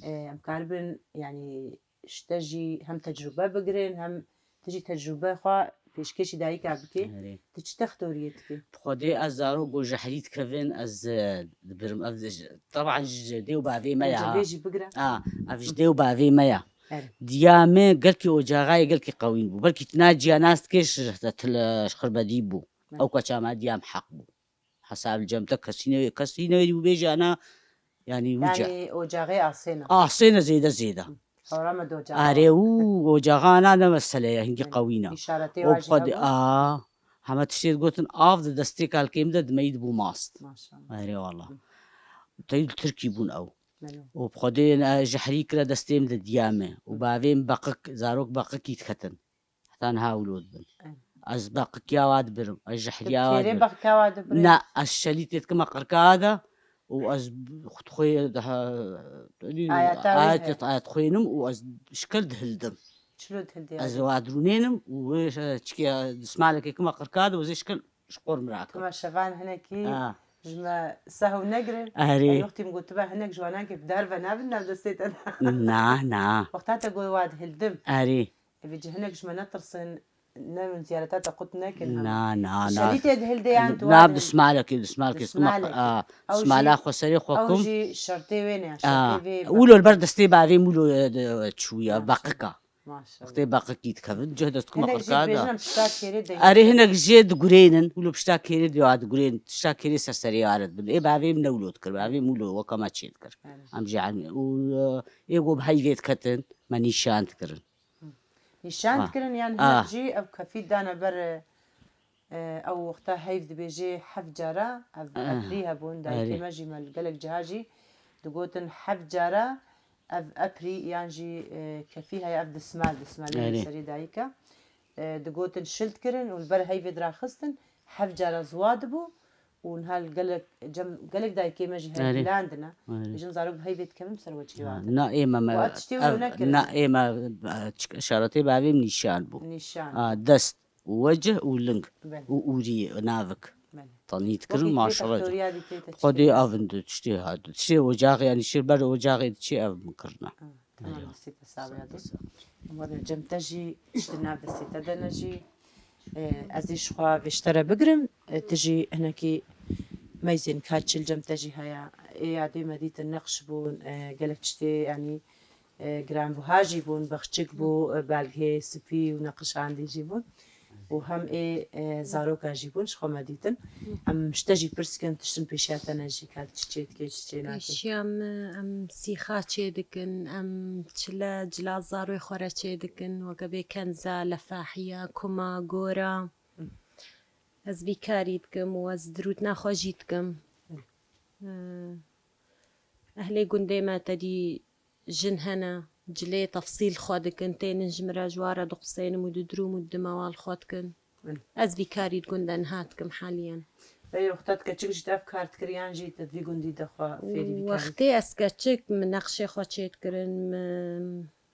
E, em karibin, yanî, ji te jî hem tecrube bigirin, hem tu jî tecrube xwe pêşkêşî dayika bikê. Erê. Tu çi textoriyê dikî? Bi Xwedê ez zarok go jehrî dikevin, ez, e, dibirim. Ev, teban ji dê û bavê me ya. Civê jî bigire. A, ev ji dê û bavê me ya. Erê. Diya me gelkî ocaxayê gelkî qewîn bû. Belkî tu na ciya nas dikê ji, ji, ji xirbedî bû. Erê. Ew keça me diya me heq bû. Hesab li cem te kesî ne, kesî ne wî bêje ana, yanî wî ca. Yanî ocaxê asê ne. Asê ne zêde zêde. Hora me di ocaxa Arê wa. û ocaxa ana ne mesele ye, hingî Yanî qewî ne. îşaretê O wa jî xwedê, hebû. a, heme tiştê digotin av di destê kalkê min de dimeyî dibû mast. Maşallah. Arê wala. Hı. Teyî li Tirkî bûn ew. Belê. Û bi xwedê ne jehrî kire destê min de diya me. Û Hı. bavê min beqik, zarok beqikî diketin. Heta niha wilo dibin. Ay. Ez beqikiya wa dibirim, ez jihriya wa Kêrê dibirim. beqika wa dibirê? Na, ez şelîtê dikime qirka wa de û ez xwe, xwe daha, Ayeta wê ayet, heye. ayet xwênim û ez şikil dihildim. Çilo dihildê Ez ya? wa dirûnênim û wê, e, çikiya dismalekê kime qirka de û zê şikil ji qor mirakim. Kima şevan hinekî Ha. ji me sehw negirin. Erê. Ay, wextî min gotibe hinek ji wanankê bi dar ve nabin nav destê te de. Na, na. Wexta te got wa dihildim. Erê. Evê cî hinek ji me netirsin, ne min ziyareta te qut nekin, ha. Na, na, na. Şelîtê dihildê yan tu Na, wadin. dismalekê, dismalekê, Dismalekê. a, Ew dismala jî, xwe serê xwe ew kum. jî şertê wê ne, A, şertê vê wilo li ber destê bavê min wilo, e, de, çûya, Ha. beqika. Maşallah. Wextê beqekî dikevin, cih destku me Hinek jî qirka da. Dibêjin em pişta kêrê de. Erê hinek jê digurênin, wilo pişta kêrê diyo a digurên, tişta kêrê serserê aret bin. Ê bavê min ne wilo dikir, bavê min wilo weke me çê dikir. Yani. Em jî em, û e, ê go bi heyvê diketin, me nîşan dikirin. Nîşan Ah. dikirin yan Ah. hinek jî ev kefî dane ber e, e, ew wexta heyv dibêjê heft cara ev Ah. eprî hebûn, dayikê Erê. me jî me li gelek ciha jî digotin heft cara ev eprî yan jî e, kefî heye ev dismal, dismal Erê. serê dayika. E, digotin şil dikirin û li ber heyvê diraxistin heft cara ziwa dibû û niha li gelek cem, gelek dayikê me jî Erê. hevhilandine. Erê. Bêjin zarok bi heyvê dikevin ser we çêwa Na ê me me Wa tiştê wilo ev- nekirin. Na ê me e, çik- şaretê bavê min nîşan bû. Nîşan. A, dest û wecih û ling Belê. û ûrî navik. Belê. Tanî dikirin Wekî maşallah. Tê doktoriya dî tê te Xwedê çi avin du tiştê hat. Tiştê ocaxê yani şir ber ocaxê diçê ev min kirina. Tamam, destê te sağ be. Were cem te jî tiştê nav destê te de ne jî. E, ez ê ji xwe vê ji te re bigirim. E, tu jî hinekî meyzên ka çil cem te jî heye. Ê yadê me dîtin neqş bûn, e, gelek tiştê yani e, giranbuha jî bûn, bexçik bû, e, belgê spî û neqişandî jî bûn. Û hem ê e, zaroka jî bûn, ji xwe me dîtin. Em ji te jî pirs dikin, tiştin pêşiya te ne jî, ka çi çê dike, çi çê nake. Pêşiya me, em sîxa çê dikin, em çile cila zaroyê xwe re çê dikin, weke bê kenza, lefahiya, kuma, gora. Ez vî karî dikim û ez dirûtina xwe jî dikim. Ee, Ehlê gundê me tedî jin hene, cilê tefsîl xwe dikin, tênin ji min re ji wan re diqusênim û didirûm û didime wan li xwe dikin. Ez vî karî di gund de niha dikim haliyen. Ê, wexta tu keçik jî tu ev kar dikir yan jî tu di vî gundî de xwe fêrî vî karî? Wextê ez keçik min nexşê xwe çêdikirin, min,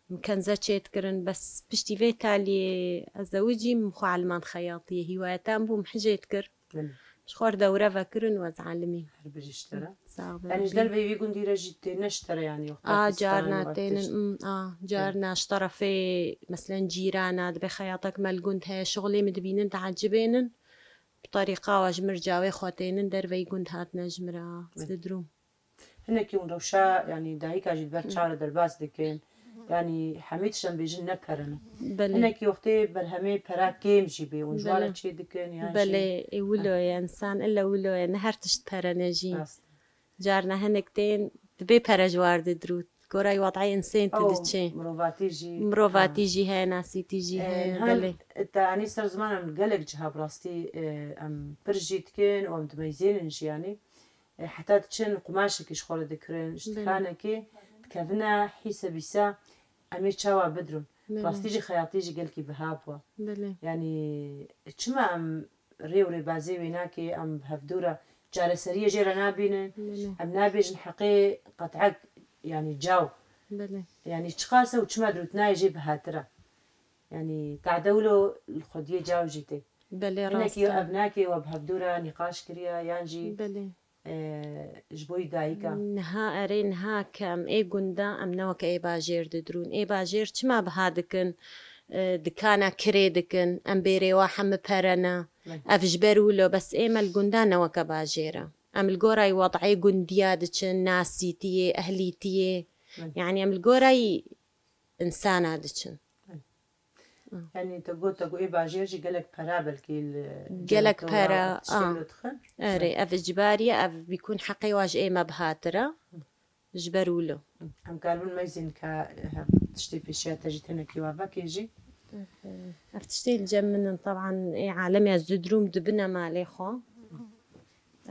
min kenze çêdikirin, bes piştî vê taliyê ez zewicîm, min xwe elmand xeyatiyê, hîwayetan bû, min hicê dikir. Belê. Ji xwe re dewre vekirin û ez alimîm. Her bijî ji te re. Sax be. Yanî ji derveyî vî gundî re jî têne ji te re yanî wexta A, fistan carna û tênin, tişt. Mm, a, carna ji terefê, meselen cîrana, dibê xeyatek me li gund heye, şixulê min dibînin, diecibênin. Bi terîqa we ji min re cawê xwe tênin, derveyî gund hatine ji min re, a, ez didirûm. Hinekî hûn rewşa, yanî dayika jî di ber çawa re derbas dikin. Yanî hemî tişt em bêjin ne pere ne. Belê. Hinekî wextê berhemê pera kêm jî bê, hûn ji wan re Belê. çê dikin, yan jî Belê, ê wilo ye, insan ille wilo ye, ne her tişt pere ne jî. Rast. Carna hinek tên dibê pere ji war didirût. Gora wadayê insên tu Ew diçê. mirovatî jî, Mirovatî ha. jî heye, nasîtî jî E, heye, niha belê. Te anî ser ziman em gelek ciha bi rastî, e, em pir jî dikin û em dimeyzênin jî yanî. E, heta diçin qumaşekî ji xwe re dikirin, ji Belê. dikanekê dikevine hîse bîsa em ê çawa bidirûn. Belê. Rastî jî xeyatî jî gelkî biha bû. Belê. Yanî çima em rê û rêbazê wê nakê, em bi hevdû re çareseriyê jê re nabînin, Belê. em nabêjin heqê qetek yanî caw. Belê. Yanî çiqas e û çima dirûtinayê jê bihatir e. Yanî tade wilo li xwediyê caw jî tê. Belê, rast Hinekî e. ev nakê we bi hevdû re nîqaş kiriye yan jî Belê. e, ji bo wî dayika. Niha erê, niha ke em ê gunda, em ne weke ê bajêr didirûn. Ê bajêr çima biha dikin, e, dikana kirê dikin, em bêrê wa hemi pere ne. Belê. Ev ji ber wilo, bes ê me li gunda ne weke bajêr e. Em li gora wadayê gundiya diçin, nasîtiyê, ehlîtiyê. Belê. Yanî em li gora insana diçin. Belê. Ah. Yanî te got, te got ê bajêr jî gelek pera belkî li Gelek cem te û pera, tiştê ah. wilo dixin? Erê, ev icbarî ye, ev bîkûn heqê wa ji ê me bihatir e. Ji ber wilo. Em karibin meyzên ka, he, tiştê pêşiya te jî tenekî wa vekê jî. Ev tiştê li cem min in, teban ê alem ya ez didirûm dibine malê xwe.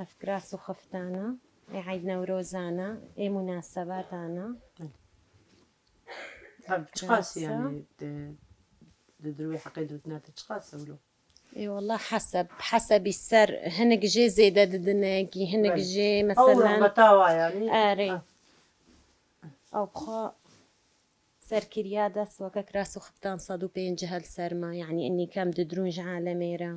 Ev kiras û xeftana, ê Eyd Newrozana, ê munasebatana. Ev çiqas Kirasa. yanî di, di dirûyê heqê dirûtina te çiqas e wilo? Ê wela heseb, hesebî ser hinek jê zêde didine, kî hinek Belê. jê Ew mesela rexbeta wa yanî. Erê. Ha. Ew xwe serkiriya dest weke kiras û xiftan sed û pêncî hel ser me, yanî inî kem didirûn ji alemê re.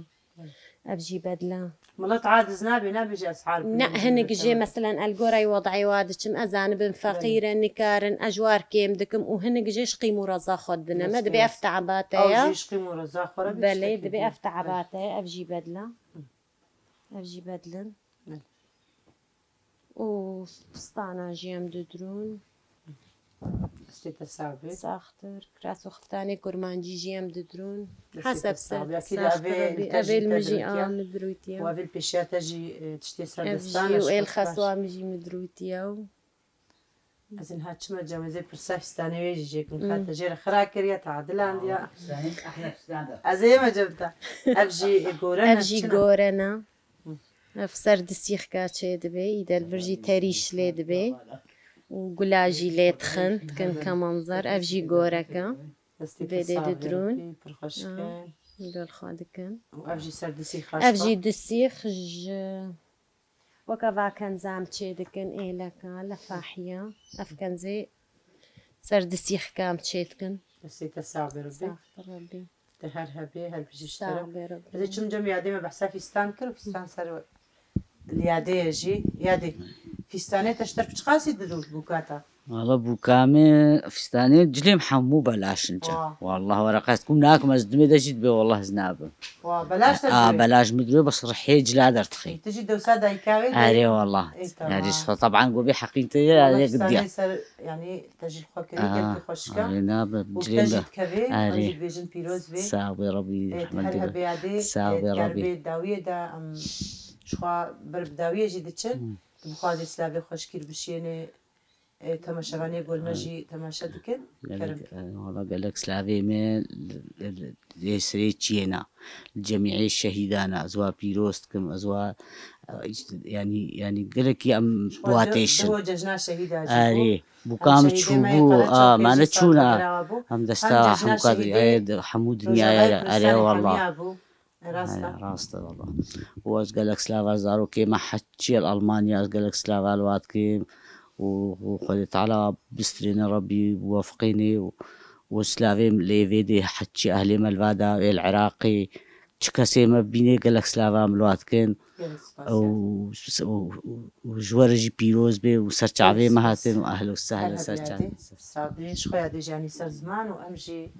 Ev jî bedla. Milet aciz nabe, nabêje ez har Ne, bilim, hinek jê, mesela, el gorayê wedayê wa diçim, ez zanibim, feqîr e, nikarin, ez ji war kêm dikim û hinek jê ji qîm û reza xwe didine me. Dibê ev te'ebate ya. Ew jî ji qîm û reza xwe re bê Belê, tiştekî dibê din. ev te'ebate ye, ev jî bedla. Ev jî bedlin. Belê. Û fistana jî em didirûn. Destê te sax be. Saxtir. Kiras û xiftanê kurmancî jî em didrûn. Destê te sax be. Hesep ser. Sax be Rabbî. Ev êl min jî a min dirûtiye. Û ev êl pêşiya te jî, e, tiştê ser destan e. Ev jî û êl xeswa min jî min dirûtiye û Ez ê niha çima cem, ez ê pirsa fîstanê wê jî jêkim. Ka te jê re xira kiriye, te adilandiya. Fîstanê ehla fîstan de. Ez ê yeme cem te. Ev jî gore ne, çi ne? Ev jî gore ne. Ev ser di sîxka çê dibe, îde li vir jî terîş lê dibe. Û gula jî lê dixin, dikin kemanzer. Ev jî goreke. Destê te sax be, didrûn. Pir xweşik e. Li xwe dikin. Û ev jî ser di sîxa. Ev jî di sîx ji Weke va kenza em çê dikin, êleka, lefahiya. Ev kenzê ser di sîxka em çê dikin. Destê te sax be Rebî. Sax be Rebî. Te her hebê, her bijî ji te re. Sax be Rebî. Ez ê çim cem yadê me behsa fîstan kir û fîstan ser li yadê ye jî. Yadê, fîstanê te ji te re çiqasî didû bûka te? Wala bûka me fîstanê cilêm hemû belaş in ca. Wa. Wallah were qest kum nakim ez dimê de jî dibe wallah ez nabim. Wa, belaş te dibê? A, belaş min dibê bes rihê cila derdixê. Tu jî dewsa dayika wê de? Erê wallah. Ê, tamam. Erê, taban go bê heqîn te ye, erê gidiya. Fîstanê ser, yanî te jî xwe kirî, gelkî xweşika. Erê, nabe, û te jî dikevê, em jî dibêjin pîroz bê. Sax be Rebî, rehmet dide. Sax be Rebî. Bê dawiyê de em ji xwe ber bi dawiyê jî diçin. Tu bixwazî silavê xweşikî bişênê. E, temaşevanê gol me jî temaşe dikin. Gelek, kerim. E, wala gelek slavê me li, li, li, lê sirê çiyê ne. Li cemîê şehîdan e. Ez wa pîroz dikim. Ez wa, e, işte, yanî, yanî gelekî em bi wa têşin. Ji xwe ce-, ji bo cejna şehîda jî bû. Erê, bûka em çûbû, a, me neçûna. Em desta hemû kadrê, e, hemû dinyaya, erê, wallah. Rast e. He, rast e, wala. Û ez gelek slava zarokê me heçî li Almanya, ez gelek slava li wa dikim. Û, û Xwedê Teala bistrêne Rebî biwefiqînê û, û slavê lê vê dê heçî ehlê me li va de, ê li Iraqê, çi kesê me bînê gelek slava em li wa dikin. Gelek spas. Û, û, û, û ji we re jî pîroz bê û ser çavê me hatin û ehlo sehlo ser çavê. Sax bê, ji xwe ya dê jî yanî ser ziman û em jî,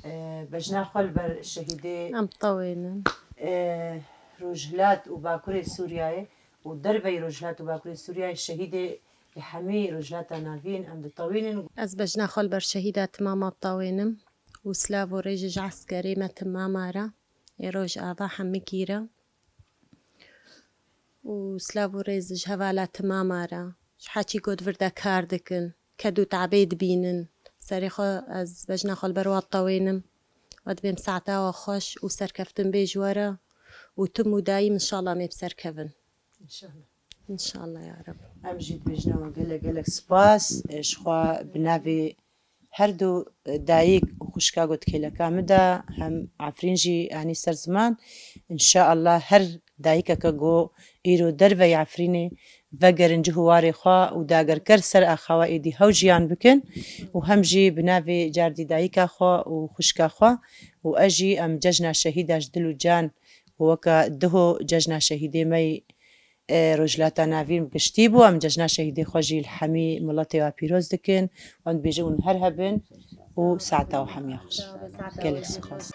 e, bejna xwe li ber şehîdê, em tewênin, e, Rojhilat û Bakurê Sûriyeyê û derveyî Rojhilat û Bakurê Sûriyeyê şehîdê li hemî Rojhilata Navîn em ditewînin. Ez bejna xwe li ber şehîda timama tewênim û silav û rêj ji eskerê me timama re ê Rojava hemikî re. Û silav û rêz ji hevala timama re, ji heçî ku di vir de kar dikin, ked û te'bê dibînin. Serê xwe ez bejna xwe li ber wa tewênim. Wa dibêm saeta wa xweş û serkeftin bê ji we re û tim û dayîm inşallah em ê bi ser kevin. Înşallah. Înşallah ya Reb. Em jî dibêjine we gelek gelek spas. Ji xwe bi navê her du dayik û xwişka ku di kêleka min de, hem Efrîn jî anî ser ziman. Înşaallah her dayikeke ku îro derveyî Efrînê vegerin cih û warê xwe û dagerker ser axa we êdî hew jiyan bikin û hem jî bi navê cardî dayika xwe û xwişka xwe û ez jî em cejna şehîda ji dil û can û weke diho cejna şehîdê me yî e, Rojhilata Navîn bi giştî bû. Em cejna şehîdê xwe jî li hemî miletê we pîroz dikin. Em dibêjin hûn her hebin û saeta we hemiya xweş. Gelek spas.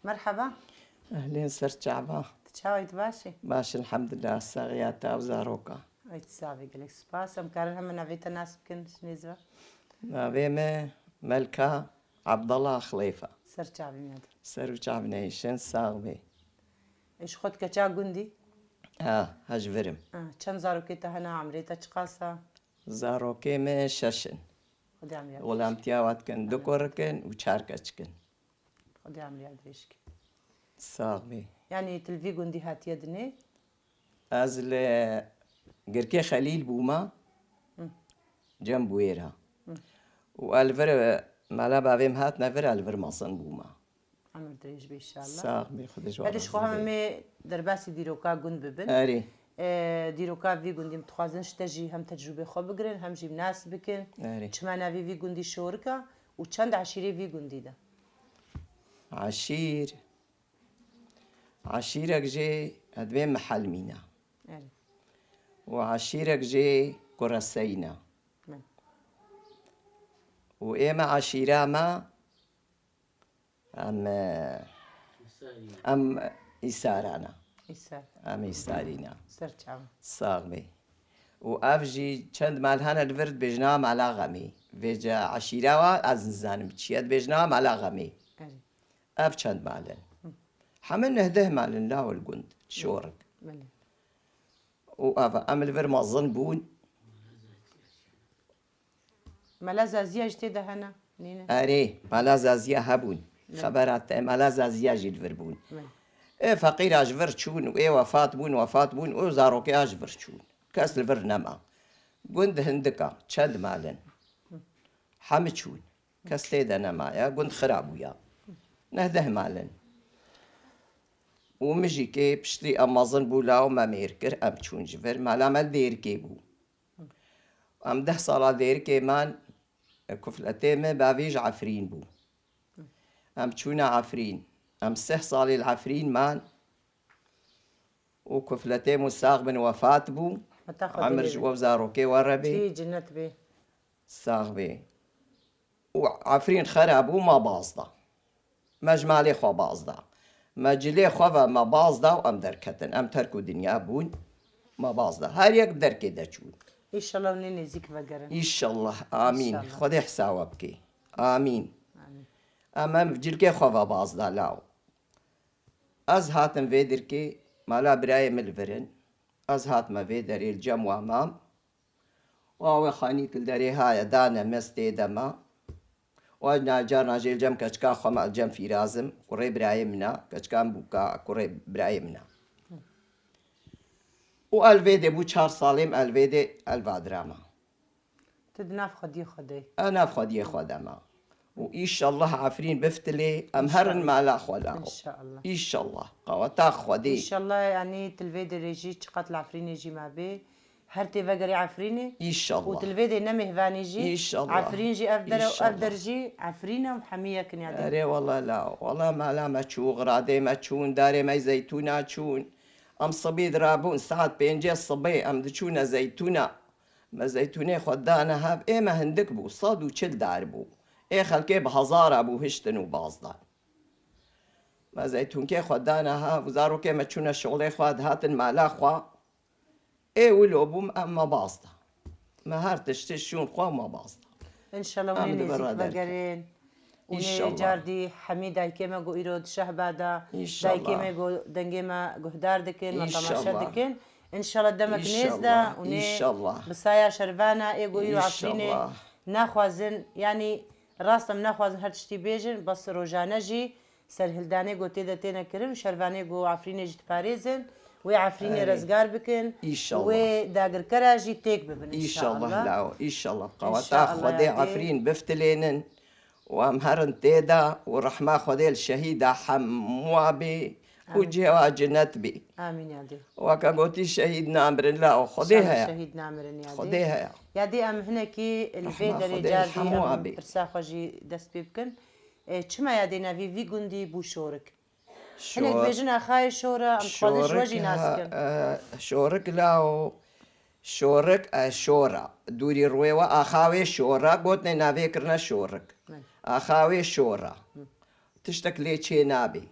Merhaba. Ehlên ser çava. Tu çawa yî, tu baş î? Baş, elhamdulillah, saxiya te û zaroka. Ay, tu sax bî, gelek spas. Em karin heme navê te nas bikin, ji nêz ve? Navê me Melka Abdallah Xleyfa. Ser çavî me de. Ser û çavî neyşin, sax bî. Ê, ji xwe tu keça gundî? Ha, ha ji vir im. Ha, çend zarokê te hene, emrê te çiqas e? Zarokê me şeş in. Xwedê emriya te Xulamtiya wa dikin, du kurik in û çar keçik in. Xwedê emriya dirêj ke. Sax bî. Yanî tu li vî gundî hatiye dinê? Ez li Girkê Xelîl bûma, Hı. Cem Buêra. Hı. Û ez li vir mala bavê min hatine vir, ez li vir mezin bûma. Emir dirêj be inşallah. Sax bî, Xwedê ji we Hadi ji razî xwe heme be. Mê derbasî dîroka gund bibin. Erê. E, dîroka vî gundî em dixwazin ji te jî hem tecrûbê xwe bigirin, hem jî nas bikin. Erê. Çima navê vî gundî Şorika û çend eşîrê vî gundî de? Eşîr. Eşîrek jê dibê mihel mîna. Erê. Û eşîrek jê kureseyna. Min. Û ê me eşîra me, em, em îsarana. Îsar. Em îsarîna. Ser çav. Sax bê. Û ev jî çend mal hene li vir dibêjna mala Xemê. Vêca eşîra wa ez nizanim çi ye, dibêjna mala Xemê. Erê. Ev çend mal in? Hı. Heme neh deh mal in law li gund, Şorik. Belê. Û ev em li vir mezin bûn. Mela Zaziya jî tê de hene, nîne? Erê, mala Zaziya hebûn. Ne. Xebera te, mala Zaziya jî li vir bûn. Ne. Ê feqîra ji vir çûn û ê wefat bûn, wefat bûn û zarokê a ji vir çûn. Kes li vir nema. Gund hindika, çend mal in? Hemi çûn. Kes tê de nemaye, gund xira bûya. Neh deh mal in. Û min jî kê piştî em mezin bû law me mêr kir, em çûn ji vir. Mala me li Dêrikê bû. Em deh sala Dêrikê man, kufletê me bavê ji Efrîn bû. Em çûne Efrîn. Em sih salê li Efrîn man û kufletê min sax bin wefat bû. Heta Xwedê Emir lê ji be. We zarokê we re bê. Cî cinnet bê. Sax bê. Û Efrîn xera bû, me baz da. Me ji malê xwe baz da. Me cilê xwe ve me baz da û em derketin. Em terk û dinya bûn, me baz da. Her yek bi derkê de çûn. Înşallah hûn ê nêzîk vegerin. Înşallah. Amîn. Înşallah. Xwedê hisa we bike. Amîn. Amîn. Em, em cilkê xwe ve baz da law. Ez hatim vê dirkê, mala birayê min li vir in. Ez hatime vê derê li cem wa mam. Wa wê xanîk li derê haye dane me stê de ma. Wa na carna jê li cem keçika xwe ma li cem Fîrazim, kurê birayê min a, keçika min bûka kurê birayê min a. Û el vê de bû çar salê min el vê de el vadira ma. Tu di nav xwediyê xwe de yî. Ew nav xwediyê xwe de ma. Û înşallah Efrîn biftilê, em herin Înşallah. Mala xwe la. Înşallah. Înşallah. Qaweta Xwedê. Înşallah, yanî tu li vê derê jî çiqat li Efrînê jî ma bê. Her tê vegerê Efrînê. Înşallah. Û tu li vê dê ne mêhvanî jî. Înşallah. Efrîn jî ev der, ev der jî Efrîn e û hemî yek in ya dê. Erê wala la. Wala mala me çû, xiradê me çûn, darê me zeytûna çûn. Em sibî dirabûn saet pêncê sibê em diçûne zeytûna. Me zeytûnê xwe dane hev, ê me hindik bû, sed û çil dar bû. Ê xelkê bi hezara bû hiştin û bazdan. Me zeytûnkê xwe dane hev, zarokê me çûne şolê xwe, dihatin mala xwe. Ê wilo bûm, em me bazda. Me her tiştê şûn xwe me bazda. Înşallah hûn ê nêzîk vegerin. Û nê car dî hemî dayikê me ku îro di şehba de, dayikê me ku dengê me guhdar dikin, me temaşe dikin. Înşallah demek nêz de û nê bi saya şervana ê ku îro Efrînê naxwazin, yanî rast em naxwazin her tiştî bêjin, bes rojane jî serhildanê ku tê de têne kirin û şervanê ku Efrînê jî diparêzin, wê Efrînê rezgar bikin, wê dagirkera jî têk bibin înşallah. Înşallah lawo, înşallah. Qaweta Xwedê Efrîn biftilênin. Û em herin tê de û rehma Xwedê li şehîda hemûa bê û cihê wa cinet bê. Amîn ya dê. Weke gotî şehîd namirin la û Xwedê heye. Şehîd namirin ya dê. Xwedê heye. Ya dê em hinekî li vê derê car dî em pirsa xwe jî dest pê bikin. E, çima ya dê navê vî gundî bû Şorik? Hinek dibêjin axayê Şora, em dixwazin ji we jî nas bikin. Şorik, e, Şorik la û Şorik, e, Şora. Dûrî rûyê we axa wê Şora, gotinê navê kirine Şorik. Belê. Axa wê Şora. Hı. Tiştek lê çê nabê.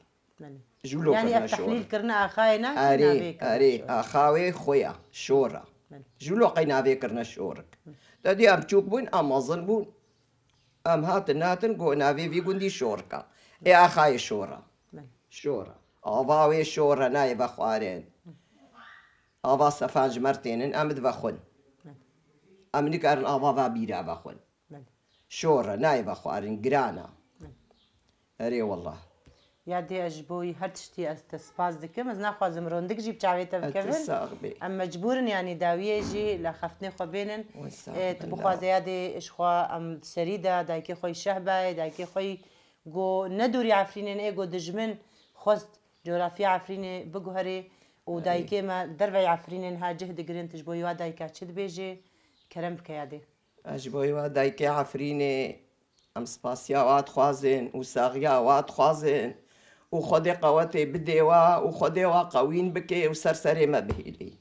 Belê. Jûlo kirine Şorik. Yanî ev tehlîl kirine axayê nake, navê kirine Şorik. Erê, erê, axa wê xwe ya, Şora. Belê. Jûlo qey navê kirine Şorik. Hı. Te dî em çûk bûn, em mezin bûn. Em hatin, hatin, got navê vî gundî Şorika. Ê axayê Şora. Belê. Şora. Ava wê Şora nayê vexwarin. Ava Sefan ji Mertênin, em divexwin. Belê. Em nikarin ava va bîra vexwin. Belê. Şora nayê vexwarin, giran a. Belê. Erê wallah. Ya dê ez ji bo wî her tiştî ez te spas dikim. Ez naxwazim rondik jî bi çavê te bikevin. Ez te sax bî. Em mecbûr in, yanî dawiyê jî li xeftinê xwe bênin. Wê sax Ê, tu bixwaze ya dê ji xwe em serî de, dayikê xwe yî şehbayê, dayikê xwe yî Go ne dûrî Efrînê ne, ê go dijmin xwest coğrafya Efrînê biguherê û Erê. dayikê me dervey Efrînê niha cih digirin, tu ji bo wa dayika çi dibêjê? Kerem bike yadê. Ez ji bo wa dayikê Efrînê em spasiya wa dixwazin û saxiya wa dixwazin û Xwedê qewetê bidê wa û Xwedê wa qewîn bike û ser serê me bihêlî.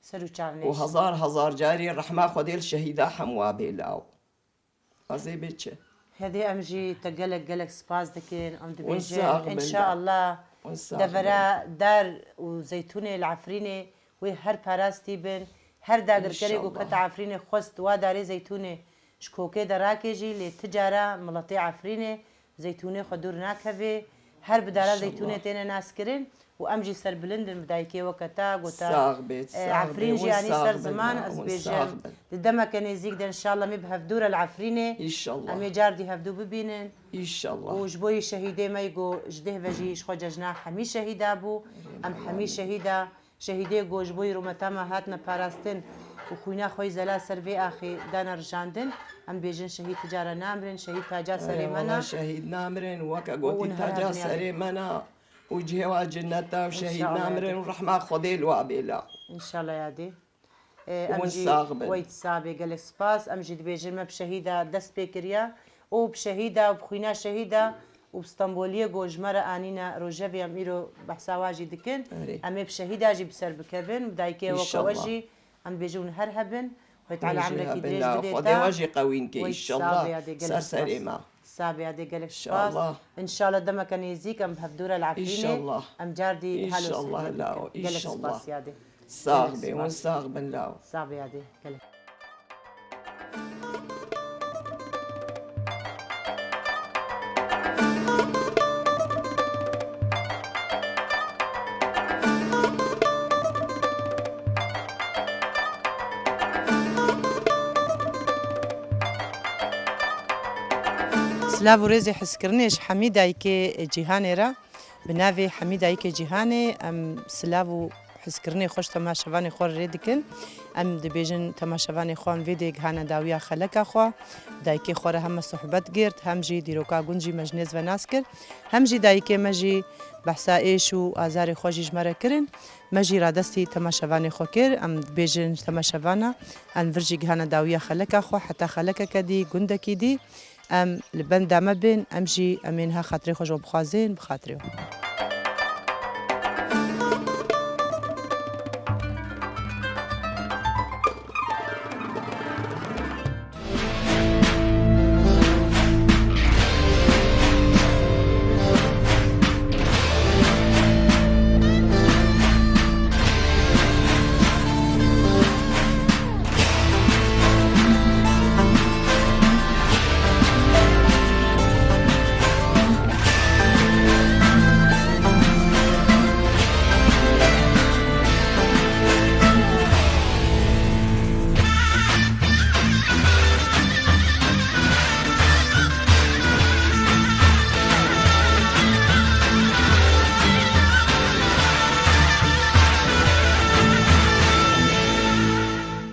Ser û çavnê. Û hezar hezar carî rehma Xwedê li şehîda hemwa bê law. Ez ê bê çi? Hêdî em jî te gelek gelek spas dikin. Em Hûn dibêjin, sax bin de. înşaallah, Hûn sax bin. devera dar û zeytûnê li Efrînê wê her parastî bin. Her dagirkerê ku İnşallah. kete Efrînê xwest wa darê zeytûnê ji kokê de rakê jî, lê ti cara miletê Efrînê zeytûnê xwe dûr nakevê. Her bi dara İnşallah. zeytûnê têne naskirin û em jî serbilind in bi dayikê weke te, gota, Sax bê, e, sax bê, Efrîn jî hûn anî sax ser bin, ziman, ez hûn bêjim, sax bin. di demeke nêzîk de înşallah em ê bi hevdû re li Efrînê, İnşallah. em ê car dî hevdû bibînin. İnşallah. Û ji bo yî şehîdê me yî ku ji dêh ve jî ji xwe cejna hemî şehîda bû. Em hemî şehîda, şehîdê ku ji bo yî rûmeta me hatine parastin û xwîna xwe yî zelal ser vê axê dane rijandin. Em bêjin şehîd ti cara namirin, şehîd taca serê Erê, me wala ne. şehîd namirin, weke Û gotî niha taca biniyadê. serê me ne. Û cihê wa cinneta û şehîd İnşallah. namirin û rehma Xwedê li wa bê la. İnşallah yadê. E, em Hûn jî sax bin. Weyt sabê gelek spas. Em jî dibêjin me bi şehîda dest pê kiriya û bi şehîda û bi xwîna şehîda û bi Stenboliyê ku ji me re anîne rojevê em îro behsa wa jî dikin. Erê. Em ê bi şehîda jî bi ser bikevin. Bi dayikê weke we İnşallah. jî em dibêjin hûn her hebin. Weyt Teala Hûn jî emrekî hebin dirêj la. bidê Xwedê te. we jî qewîn ke Weyt înşallah. sabê yadê gelek Ser spas. serê me. Sabê yadê gelek spas. İnşallah. İnşallah dema ke nêzîk em bi hevdû re li Efrînê. İnşallah. Em car dî halo İnşallah sihbet dikin. lao, Gelek inşallah. spas yadê. Sax Gelek bê, hûn spas. sax bin lao. Sabê yadê. Gelek. Silav û rêzê hizkirinê ji hemî dayikê cîhanê re. Bi navê hemî dayikê cîhanê em silav û hizkirinê xwe ji temaşevanê xwe re rê dikin. Em dibêjin temaşevanê xwe em vê dê gihane dawiya xeleka xwe. Dayikê xwe re hem me sohbet girt, hem jî dîroka gund jî me ji nêz ve nas kir. Hem jî dayikê me jî behsa êş û azarê xwe jî ji me re kirin. Me jî radestî temaşevanê xwe kir. Em dibêjin ji temaşevana em vir jî gihane dawiya xeleka xwe, heta xelekeke dî, gundekî dî. Em li benda me bin, em jî em ê niha xatirê xwe ji we bixwazin, bi xatirê we.